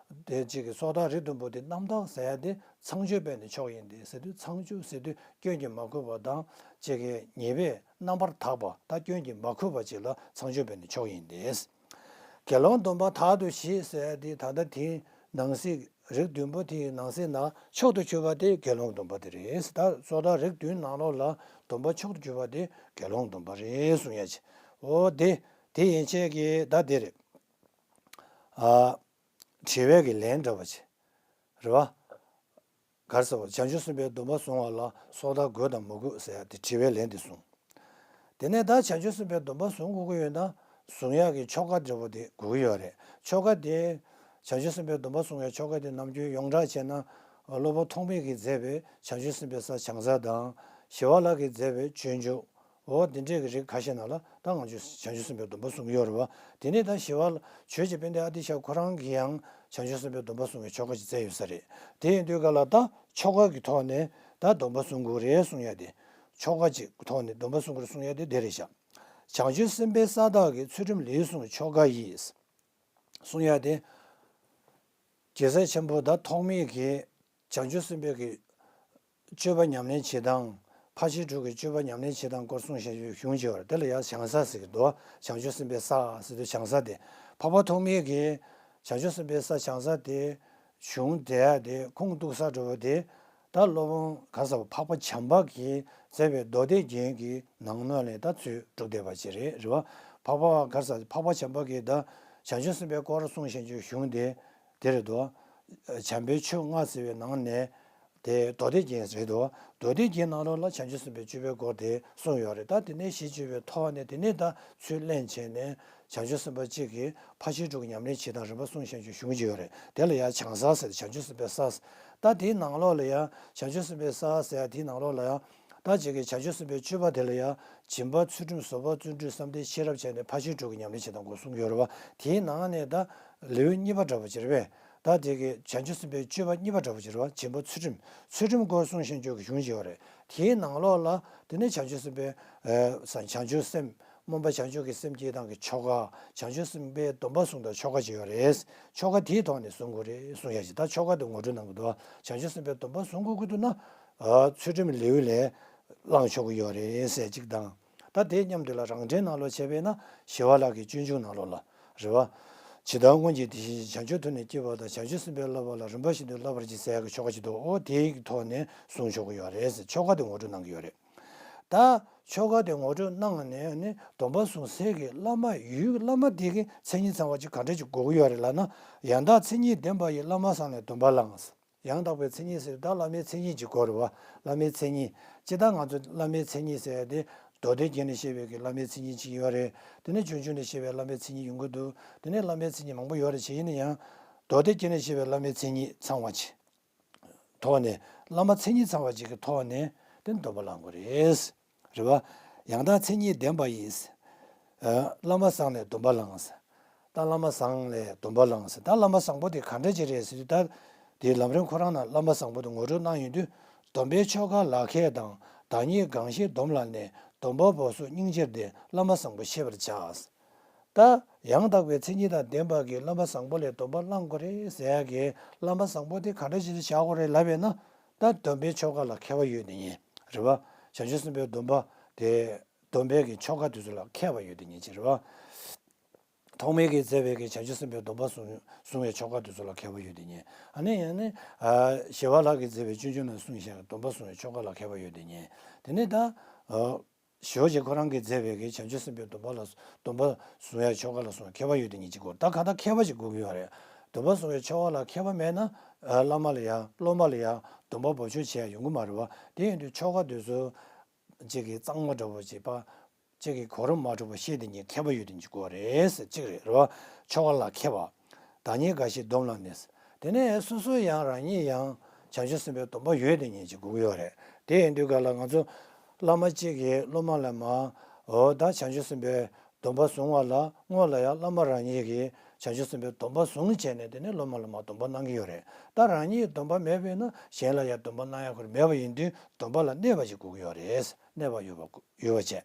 དེ་གཅིག་གི་སོ་ཐར་རིགས་བདུན་པོ་དེ་རྣམ་དག་ཟེར་ཡ་དེ་ཚངས་སྤྱོད་པས་ནི་མཆོག་ཡིན་ཏེ་ཟེར་དུས་ཚངས་སྤྱོད་ཟེར་དུས་སྐྱོན་གྱིས་མ་གོས་པ་དང་གཅིག་གི་ཉེས་པས་རྣམ་པར་དག་པ། ད་སྐྱོན་གྱིས་མ་གོས་པ་ཅིག་ལ་ཚངས་སྤྱོད་པས་ནི་མཆོག་ཡིན་ཏེ། དགེ་སློང་སྡོམ་པ་དག་ཏུ་བཞེད་ཟེར་ཡ་དེ་ད་ལྟ་དེའི་ནང་གསེས་རིགས་བདུན་པོ་དེའི་ནང་གསེས་ན་མཆོག་ཏུ་གྱུར་པ་དེ་དགེ་སློང་སྡོམ་པ་དེ་རེད། ད་སོ་ཐར་རིགས་བདུན་ནང་ལོགས་ལ་སྡོམ་པ་མཆོག་ཏུ་གྱུར་པ་དེ་དགེ་སློང་སྡོམ་པ་རེད་གསུང་ཡ་ཅིག་འོ་དེ་དེ་ཡན་ཆད་ཀྱི་ད་དེ་རེད། ཨ། དྲི་བའི་གི་ལན་འདྲ་བ་ཅིག་རེད་བ། ག་རེ་ཟེར་བ། བྱང་ཆུབ་སེམས་དཔའི་སྡོམ་པ་བཟུང་བ་ལ་སོ་ཐར་དགོས་དང་མི་དགོས་ཟེར་ཡ་དེ་དྲི་བའི་ལན་དེ་གསུངས། དེ་ནས་ད་བྱང་ཆུབ་སེམས་དཔའི་སྡོམ་པ་བཟུང་དགོས་ཀྱི་ཡོད་ན་བཟུང་ཡག་གི་ཆོ་ག་འདྲ་བོ་དེ་དགོས་ཀྱི་ཡོད་རེད། ཆོ་ག་དེ་བྱང་ཆུབ་སེམས་དཔའི་སྡོམ་པ་བཟུང་ཡག་ཆོ་ག་དེ་ནམ་རྒྱུན་ཡོངས་གྲགས་བྱས་ན་སློབ་དཔོན་ཐོགས་མེད་ཀྱིས་མཛད་པའི་བྱང་ཆུབ་སེམས་དཔའི་ས་བྱང་ས་དང་། ཞི་བ་ལྷ་གིས་མཛད་པའི་སྤྱོད་འཇུག་འོ་དེ་འདྲས་ཀྱི་རིགས་ཁ་ཤས་ནང་ལ་ད་ང་ཚོས་བྱང་ཆུབ་སེམས་དཔའི་སྡོམ་པ་བཟུང་གི་ཡོད་རེད་བ། དེ་ནས་ད་ཞི་བ་ལྷ་ཆོས་རྗེ་དཔལ་ལྡན་ཨ་ཏི་ཤ་ཁོ་རང་གིས་ཡང་བྱང་ཆུབ་སེམས་དཔའི་སྡོམ་པ་བཟུང་བའི་ཆོ་ག་ཅིག་མཛད་ཡོད་ས་རེད། དེ་ཡིན་དུས་ག་ལ་ད་ཆོ་ག་གི་ཐོག་ནས་ད་སྡོམ་པ་བཟུང་དགོས་རེད་གསུང་ཡ་དེ། ཆོ་ག་ཅིག་ཐོག་ནས་སྡོམ་པ་བཟུང་དགོས་རེད་གསུང་ཡ་དེ་དེ་རེད་ཤག་བྱང་ཆུབ་སེམས་དཔའི་ས་བདག་གིས། ཚུལ་ཁྲིམས་ལེགས་བསྲུངས་ཆོ་ག་ཡིས། གསུང་ཡ་དེ། རྒྱལ་སྲས་ཆེན་པོ་ད་ཐོགས་མེད་ཀྱིས་བྱང་ཆུབ་སེམས་དཔའི་གི་སྤྱོད་པ་ཉམས་ལེན་བྱེད་སྟངས། ཕར་ཕྱིན་དྲུག་གི་སྤྱོད་པ་ཉམས་ལེན་བྱེད་སྟངས་སྐོར་གསུངས་བཞག་ཡོད་གཞུང་ཅིག་ཡོད་རེད། དེ་ལ་ཡང་བྱང་ས་ཟེར་གྱི་འདུག་བྱང་ཆུབ་སེམས་དཔའི་ས་ཟེར་དུས་བྱང་ས་དེ། འཕགས་པ་ཐོགས་མེད་ཀྱིས་བྱང་ཆུབ་སེམས་དཔའི་ས་བྱང་ས་དེ་གཞུང་དེ་ཡ་དེ་ཁུངས་གཏུགས་ས་འདྲ་བོ་དེ། ད་སློབ་དཔོན་ག་རེ་ཟེར་བ། འཕགས་པ་བྱམས་པ་གིས་མཛད་པའི་མདོ་སྡེ་རྒྱན་གྱི་ནང་ནང་ལས་ད་ཚུར་སྒྲུབ་བསྡད་པ་ཅིག་རེད། རེད་བ། འཕགས་པ་ག་རེ་ཟེར། འཕགས་པ་བྱམས་པ་གིས་ད་བྱང་ཆུབ་སེམས་དཔའི་སྐོར་གསུངས་བཞག་རྒྱུ་གཞུང་དེ་དེ་རེད་དོ། བྱམས་པའི་ཆོས་ལྔ་ཟེར་བའི་ནང་ནས་དེ་མདོ་སྡེ་རྒྱན་རེད་དོ། མདོ་སྡེ་རྒྱན་ནང་ལོགས་ལ་བྱང་ཆུབ་སེམས་དཔའི་སྤྱོད་པའི་སྐོར་དེ་གསུངས་ཡོད་རེད། ད་དེ་ནས་གཞི་བཅོལ་བའི་ཐོག་ནས་དེ་ནས་ད་ཚུར་ལེན་བྱས་ནས། བྱང་ཆུབ་སེམས་དཔའ་གཅིག་གིས་ཕར་ཕྱིན་དྲུག་གི་ཉམས་ལེན་བྱེད་སྟངས་རིམ་པ་གསུངས་བཞག་རྒྱུ་གཞུང་ཅིག་ཡོད་རེད། དེ་ལ་ཡང་བྱང་ས་ཟེར། བྱང་ཆུབ་སེམས་དཔའི་ས་ཟེར། ད་དེའི་ནང་ལོགས་ལ་ཡང་བྱང་ཆུབ་སེམས་དཔའི་ས་ཟེར་ཡ་དེའི་ནང་ལོགས་ལ་ཡང་ད་གཅིག་གིས་བྱང་ཆུབ་སེམས་དཔའི་སྤྱོད་པ་དེ་ལ་ཡང་སྦྱིན་པ་ཚུལ་ཁྲིམས་བཟོད་པ་བརྩོན་འགྲུས་བསམ་གཏན་ཤེས་རབ་བྱས་ནས་ཕར་ཕྱིན་དྲུག་གི་ཉམས་ལེན་བྱེད་སྟངས་སྐོར་གསུངས་ཡོད་རེད་བ། དེའི་ནང་ནས་ད་ལེའུ་གཉིས་པ་འདྲ་པོ་ཅིག་རེད་པས། ད་དེ་གི་བྱང་ཆུབ་སེམས་དཔའི་སྤྱོད་པ་གཉིས་པ་འདྲ་པོ་ཅིག་རེད་བ། སྦྱིན་པ་ཚུལ་ཁྲིམས། ཚུལ་ཁྲིམས་སྐོར་གསུངས་བཞག་རྒྱུ་གི་གཞུང་ཅིག་ཡོད་རེད། དེའི་ནང་ལོགས་ལ་དེ་ནས་བྱང་ཆུབ་སེམས་དཔའི་ཨ་བྱང་ཆུབ་སེམས། སྨོན་པ་བྱང་ཆུབ་ཀྱི་སེམས་བསྐྱེད་སྟངས་ཀྱི་ཆོ་ག་བྱང་ཆུབ་སེམས་དཔའི་སྡོམ་པ་བཟུང་སྟངས་ཆོ་ག་ཅིག་ཡོད་རེད། ཆོ་ག་དེའི་ཐོག་ནས་བཟུང་དགོས་རེད་གསུང་ཡ་ཅིག་ད་ཆོ་ག་དེ་ངོ་སྤྲོད་གནང་གི་འདུག་བྱང་ཆུབ་སེམས་དཔའི་སྡོམ་པ་བཟུང་དགོས་ཀྱི་འདུག་ན། ཨ་ཚུལ་ཁྲིམས་ལེའུ་ལས་བླང་ཆོག་གི་ཡོད་རེད་ཟེར་ཅིག་དང་། ད་དེ་མཉམ་དུ་ལ་རང་འགྲེལ་ནང་ལོགས་བྱས་པས་ན་ཞི་བ་ལྷ་གི་སྤྱོད་འཇུག་ནང་ལོགས་ལ་རེད་བ། ཇི་ལྟར་སྔོན་གྱི་དེ་བཞིན་བྱང་ཆུབ་ཐོབ་ནས་སྐྱེས་པ་དང་། བྱང་ཆུབ་སེམས་དཔའི་བསླབ་པ་ལ་རིམ་པ་བཞིན་དུ་བསླབ་པར་བགྱི་ཟེར་ཡག་གི་ཆོ་ག་ཅིག་འདུག་འོ་དེའི་ཐོག་ནས་གསུང་ཆོག་གི་ཡོད་རེད་ཟེར་ཆོ་ག་དེ་ངོ་སྤྲོད་གནང་གི་ཡོད་རེད། ད་ཆོ་ག་དེ་ངོ་སྤྲོད་གནང་ནས་ནི་སྡོམ་པ་བཟུང་སའི་གི་བླ་མ་ཡུལ་བླ་མ་དེ་གི་མཚན་ཉིད་ཚང་བ་ཅིག་ག་འདྲ་ཅིག་དགོས་ཀྱི་ཡོད་རེད་ལབ་ན། ཡང་དག་མཚན་ཉིད་ལྡན་པ་ཡི། བླ་མ་བཟང་ལས་སྡོམ་པ་བླངས། ཡང་དག་པའི་མཚན་ཉིད་ཟེར་ད་བླ་མའི་མཚན་ཉིད་ཅིག་དགོས་རེད་བ། བླ་མའི་མཚན་ཉིད། སྤྱིར་བཏང་ང་ཚོ་བླ་མའི་མཚན་ཉིད་ཟེར་ཡ་དེ་མདོ་སྡེ་རྒྱན་ནས་བཤད་པའི་གི་བླ་མའི་མཚན་ཉིད་ཅིག་ཡོད་རེད། དེ་ནས་སྤྱོད་འཇུག་ནས་བཤད་པའི་བླ་མའི་མཚན་ཉིད་ཡོང་གི་འདུག་དེ་ནས་བླ་མའི་མཚན་ཉིད་མང་པོ་ཡོད་རེད། བྱས་ཡིན་ན་ཡང་མདོ་སྡེ་རྒྱན་ནས་བཤད་པའི་བླ་མའི་མཚན་ཉིད་ཚང་བ་ཅིག་ཐོག་ནས་བླ་མ་མཚན་ཉིད་ཚང་བ་ཅིག་གི་ཐོག་ནས་དེ་སྡོམ་པ་བླང་དགོས་རེད། རེད་བ། ཡང་དག་མཚན་ཉིད་ལྡན་པ་ཡིས། ཨ་བླ་མ་བཟང་ལས་སྡོམ་པ་བླངས། ད་བླ་མ་བཟང་ལས་སྡོམ་པ་བླངས། ད་བླ་མ་བཟང་པོ་དེ་ག་འདྲ་ཅིག་རེད་ཟེར་དུས་ད། དེའི་ལམ་རིམ་ཁོ་རང་ནང་བླ་མ་བཟང་པོ་དེ་ངོ་སྤྲོད་གནང་ཡོང་དུས། སྡོམ་པའི་ཆོ་ག་ལག་ཁྱེར་དང་། བདག་ཉིད་གང་ཞིག་སྡོམ་ལ་གནས། སྡོམ་པ་སྦོམ་སོགས་སྙིང་རྗེར་ལྡན། བླ་མ་བཟང་པོ་ཤེས་པར་བྱ། ད་ཡང་དག་པའི་མཚན་ཉིད་དང་ལྡན་པ་གི་བླ་མ་བཟང་པོ་ལ་སྡོམ་པ་བླང་དགོས་རེད་ཟེར་ཡ་གི་བླ་མ་བཟང་པོ་དེ་ག་འདྲ་ཞིག་ལ་བཞག་དགོས་རེད་ལབ་པས་ན། ད་སྡོམ་པའི་ཆོ་ག་ལ་མཁས་པ་ཡོད་དེ་ཉིད་རེད་བ། བྱང་ཆུབ་སེམས་དཔའི་སྡོམ་པ་དེ། སྡོམ་པའི་གི་ཆོ་ག་དེ་ཚོ་ལ་མཁས་པ་ཡོད་དེ་ཉིད་ཅིག་རེད་བ། ཐོགས་མེད་ཀྱིས་མཛད་པའི་གི་བྱང་ཆུབ་སེམས་དཔའི་སྡོམ་པ་བཟུང་བཟུང་བའི་ཆོ་ག་དེ་ཚོ་ལ་མཁས་པ་ཡོད་དེ་ཉིད། ཨ་ནི་ཡང་ནི་ཨ་ཞི་བ་ལྷ་གིས་མཛད་པའི་སྤྱོད་འཇུག་ནང་གསུངས་བཞག་སྡོམ་པ་བཟུང་བའི་ཆོ་ག་ལ་མཁས་པ་ཡོད་དེ་ཉིད། དེ་ནས་ད་ཨ་ཞི་བ་རྗེ་ཁོ་རང་གིས་མཛད་པའི་གི་བྱང་ཆུབ་སེམས་དཔའི་སྡོམ་པ་ལ་སྡོམ་པ་བཟུང་བའི་ཆོ་ག་ལ་སོགས་མཁས་པ་ཡོད་དེ་ཉིད་ཅིག་གོ། ད་གང་ལྟར་མཁས་པ་ཅིག་དགོས་ཀྱི་ཡོད་རེད། སྡོམ་པ་བཟུང་བའི་ཆོ་ག་ལ་མཁས་པ་མེད་ན་ཨ་བླ་མ་ལ་ཡང་སློབ་མ་ལ་ཡང་སྡོམ་པ་སྦོམ་ཆུང་བྱེད་ཡ་ཡོང་གི་མ་རེད་བ། དེ་ཡིན་དུས་ཆོ་ག་དེ་ཚོ་གཅིག་གི་གཙང་མ་འདྲ་བོ་ཅིག་པ། གཅིག་གི་གོ་རིམ་མ་འགྲུབ་པ་ཤེས་དེ་ཉིད་མཁས་པ་ཡོད་དེ་ཉིད་དགོས་རེད་ཟེར་གཅིག་རེད་རོ། ཆོ་ག་ལ་མཁས་པ། བདག་ཉིད་འགའ་ཞིག་སྡོམ་ལ་གནས། དེ་ནས་སོ་སོ་ཡང་རང་ཉིད་ཡང་བྱང་ཆུབ་སེམས་དཔའི་སྡོམ་པ་ཡོད་དེ་ཉིད་ཅིག་དགོས་ཀྱི་ཡོད་རེད། དེ་ཡིན་དུས་ག་ལ་ང་ཚོ་བླ་མ་གཅིག་གིས་སློབ་མ་ལ་མ་འོ་ད་བྱང་ཆུབ་སེམས་དཔའི་སྡོམ་པ་བཟུང་བ་ལ་སྔོན་ལ་ཡང་བླ་མ་རང་ཉིད་ཀྱིས་བྱང་ཆུབ་སེམས་དཔའི་སྡོམ་པ་བཟུང་བྱས་ནས་དེ་ནས་སློབ་མ་ལ་མ་སྡོམ་པ་གནང་གི་ཡོད་རེད། ད་རང་ཉིད་སྡོམ་པ་མེད་པས་ན་གཞན་ལ་ཡང་སྡོམ་པ་གནང་ཡག་ཁོ་རང་མེད་པ་ཡིན་དུས་སྡོམ་པ་ལ་གནས་པ་ཞིག་དགོས་ཀྱི་ཡོད་རེད། གནས་པ་ཡོད་པ་ཡོད་པ་བྱས།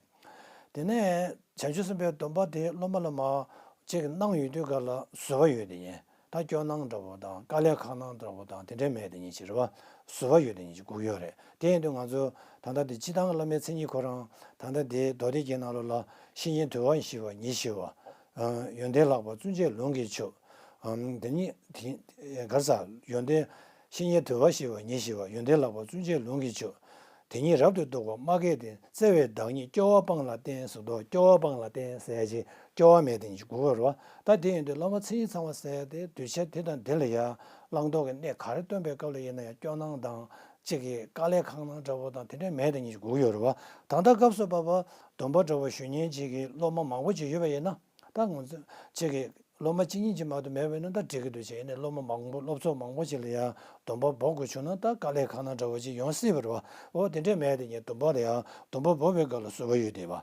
དེ་ནས་བྱང་ཆུབ་སེམས་དཔའི་སྡོམ་པ་དེ་སློབ་མ་ལ་མ་གཅིག་གིས་གནང་ཡོང་དུས་ག་ལ་བཟོད་པ་ཡོད་དེ་ཉིད། ད་སྐྱོ་སྣང་འདྲ་བོ་དང་དཀའ་ལས་ཁག་སྣང་འདྲ་བོ་དང་དེ་འདྲའི་མེད་དེ་ཉིད་ཅིག་རེད་བ། བཟོད་པ་ཡོད་དེ་ཉིད་ཅིག་དགོས་ཀྱི་ཡོད་རེད། དེ་ཡིན་དུས་ང་ཚོ་ད་ལྟ་དེ་སྤྱིར་བཏང་བླ་མའི་མཚན་ཉིད་ཁོ་རང་ད་ལྟ་དེ་མདོ་སྡེ་རྒྱན་ནང་ལོགས་ལ་བཤེས་གཉེན་དུལ་བ་ཞི་བ་ཉེར་ཞི་བ། ཡོན་ཏན་ལྷག་པ་བཙུན་མཇལ་ལུང་གིས་ཆོད། དེ་ཉིད་དེ་གར་ས་ཡོན་ཏན་བཤེས་གཉེན་དུལ་བ་ཞི་བ་ཉེར་ཞི་བ། ཡོན་ཏན་ལྷག་པ་བཙུན་མཇལ་ལུང་གིས་ཆོད། དེ་ཉིད་རབ་ཏུ་རྟོགས་པ་མ་སྐྱེས་ཏེ། བརྩེ་བའི་བདག་ཉིད་སྐྱོ་བ་སྤངས་ལ་བསྟེན་ཟེར་དོ། སྐྱོ་བ་སྤངས་ལ་བསྟེན་ཟེར་ཅིག་སྐྱོ་བ་མེད་དེ་ཉིད་དགོས་པ་རེད་བ། ད་དེ་ཡིན་དུས་བླ་མ་མཚན་ཉིད་ཚང་བ་ཟེར་ཡ་དེ་གདུལ་བྱ་དེ་དང་དེ་ལ་ཡ་བླང་དོར་གྱི་གནས་ག་རེ་སྟོན་པའི་སྐབས་ལ་ཡིན་ན་ཡང་སྐྱོ་སྣང་དང་གཅིག་གི་དཀའ་ལས་ཁག་སྣང་འདྲ་བོ་དང་དེ་འདྲ་མེད་དེ་ཉིད་དགོས་ཀྱི་ཡོད་རེད་བ། ད་ལྟ་སྐབས་སུ་བབ་པ་སྡོམ་པ་འདྲ་བོ་ཞུ་མཁན་གཅིག་གི་སློབ་མ་མང་པོ་ཅིག་ཡོད་པ་ཡིན་ན། ད་ང་ཚོ་གཅིག་གི་སློབ་མ་གཅིག་གཉིས་ཅིག་མ་གཏོགས་མེད་པས་ན་ད་འགྲིག་གི་འདུག་བྱས་ནས་སློབ་མ་མང་པོ་སློབ་ཚོགས་མང་པོ་ཅིག་ལ་ཡང་སྡོམ་པ་འབོག་དགོས་བྱུང་ན་ད་དཀའ་ལས་ཁག་སྣང་འདྲ་བོ་ཅིག་ཡོང་སྲིད་པ་རེད་བ། འོ་དེ་འདྲས་མེད་དེ་ངས་སྡོམ་པ་ལ་ཡང་སྡོམ་པ་འབོག་པའི་སྐབས་ལ་བཟོད་པ་ཡོད་བསྡད་པ།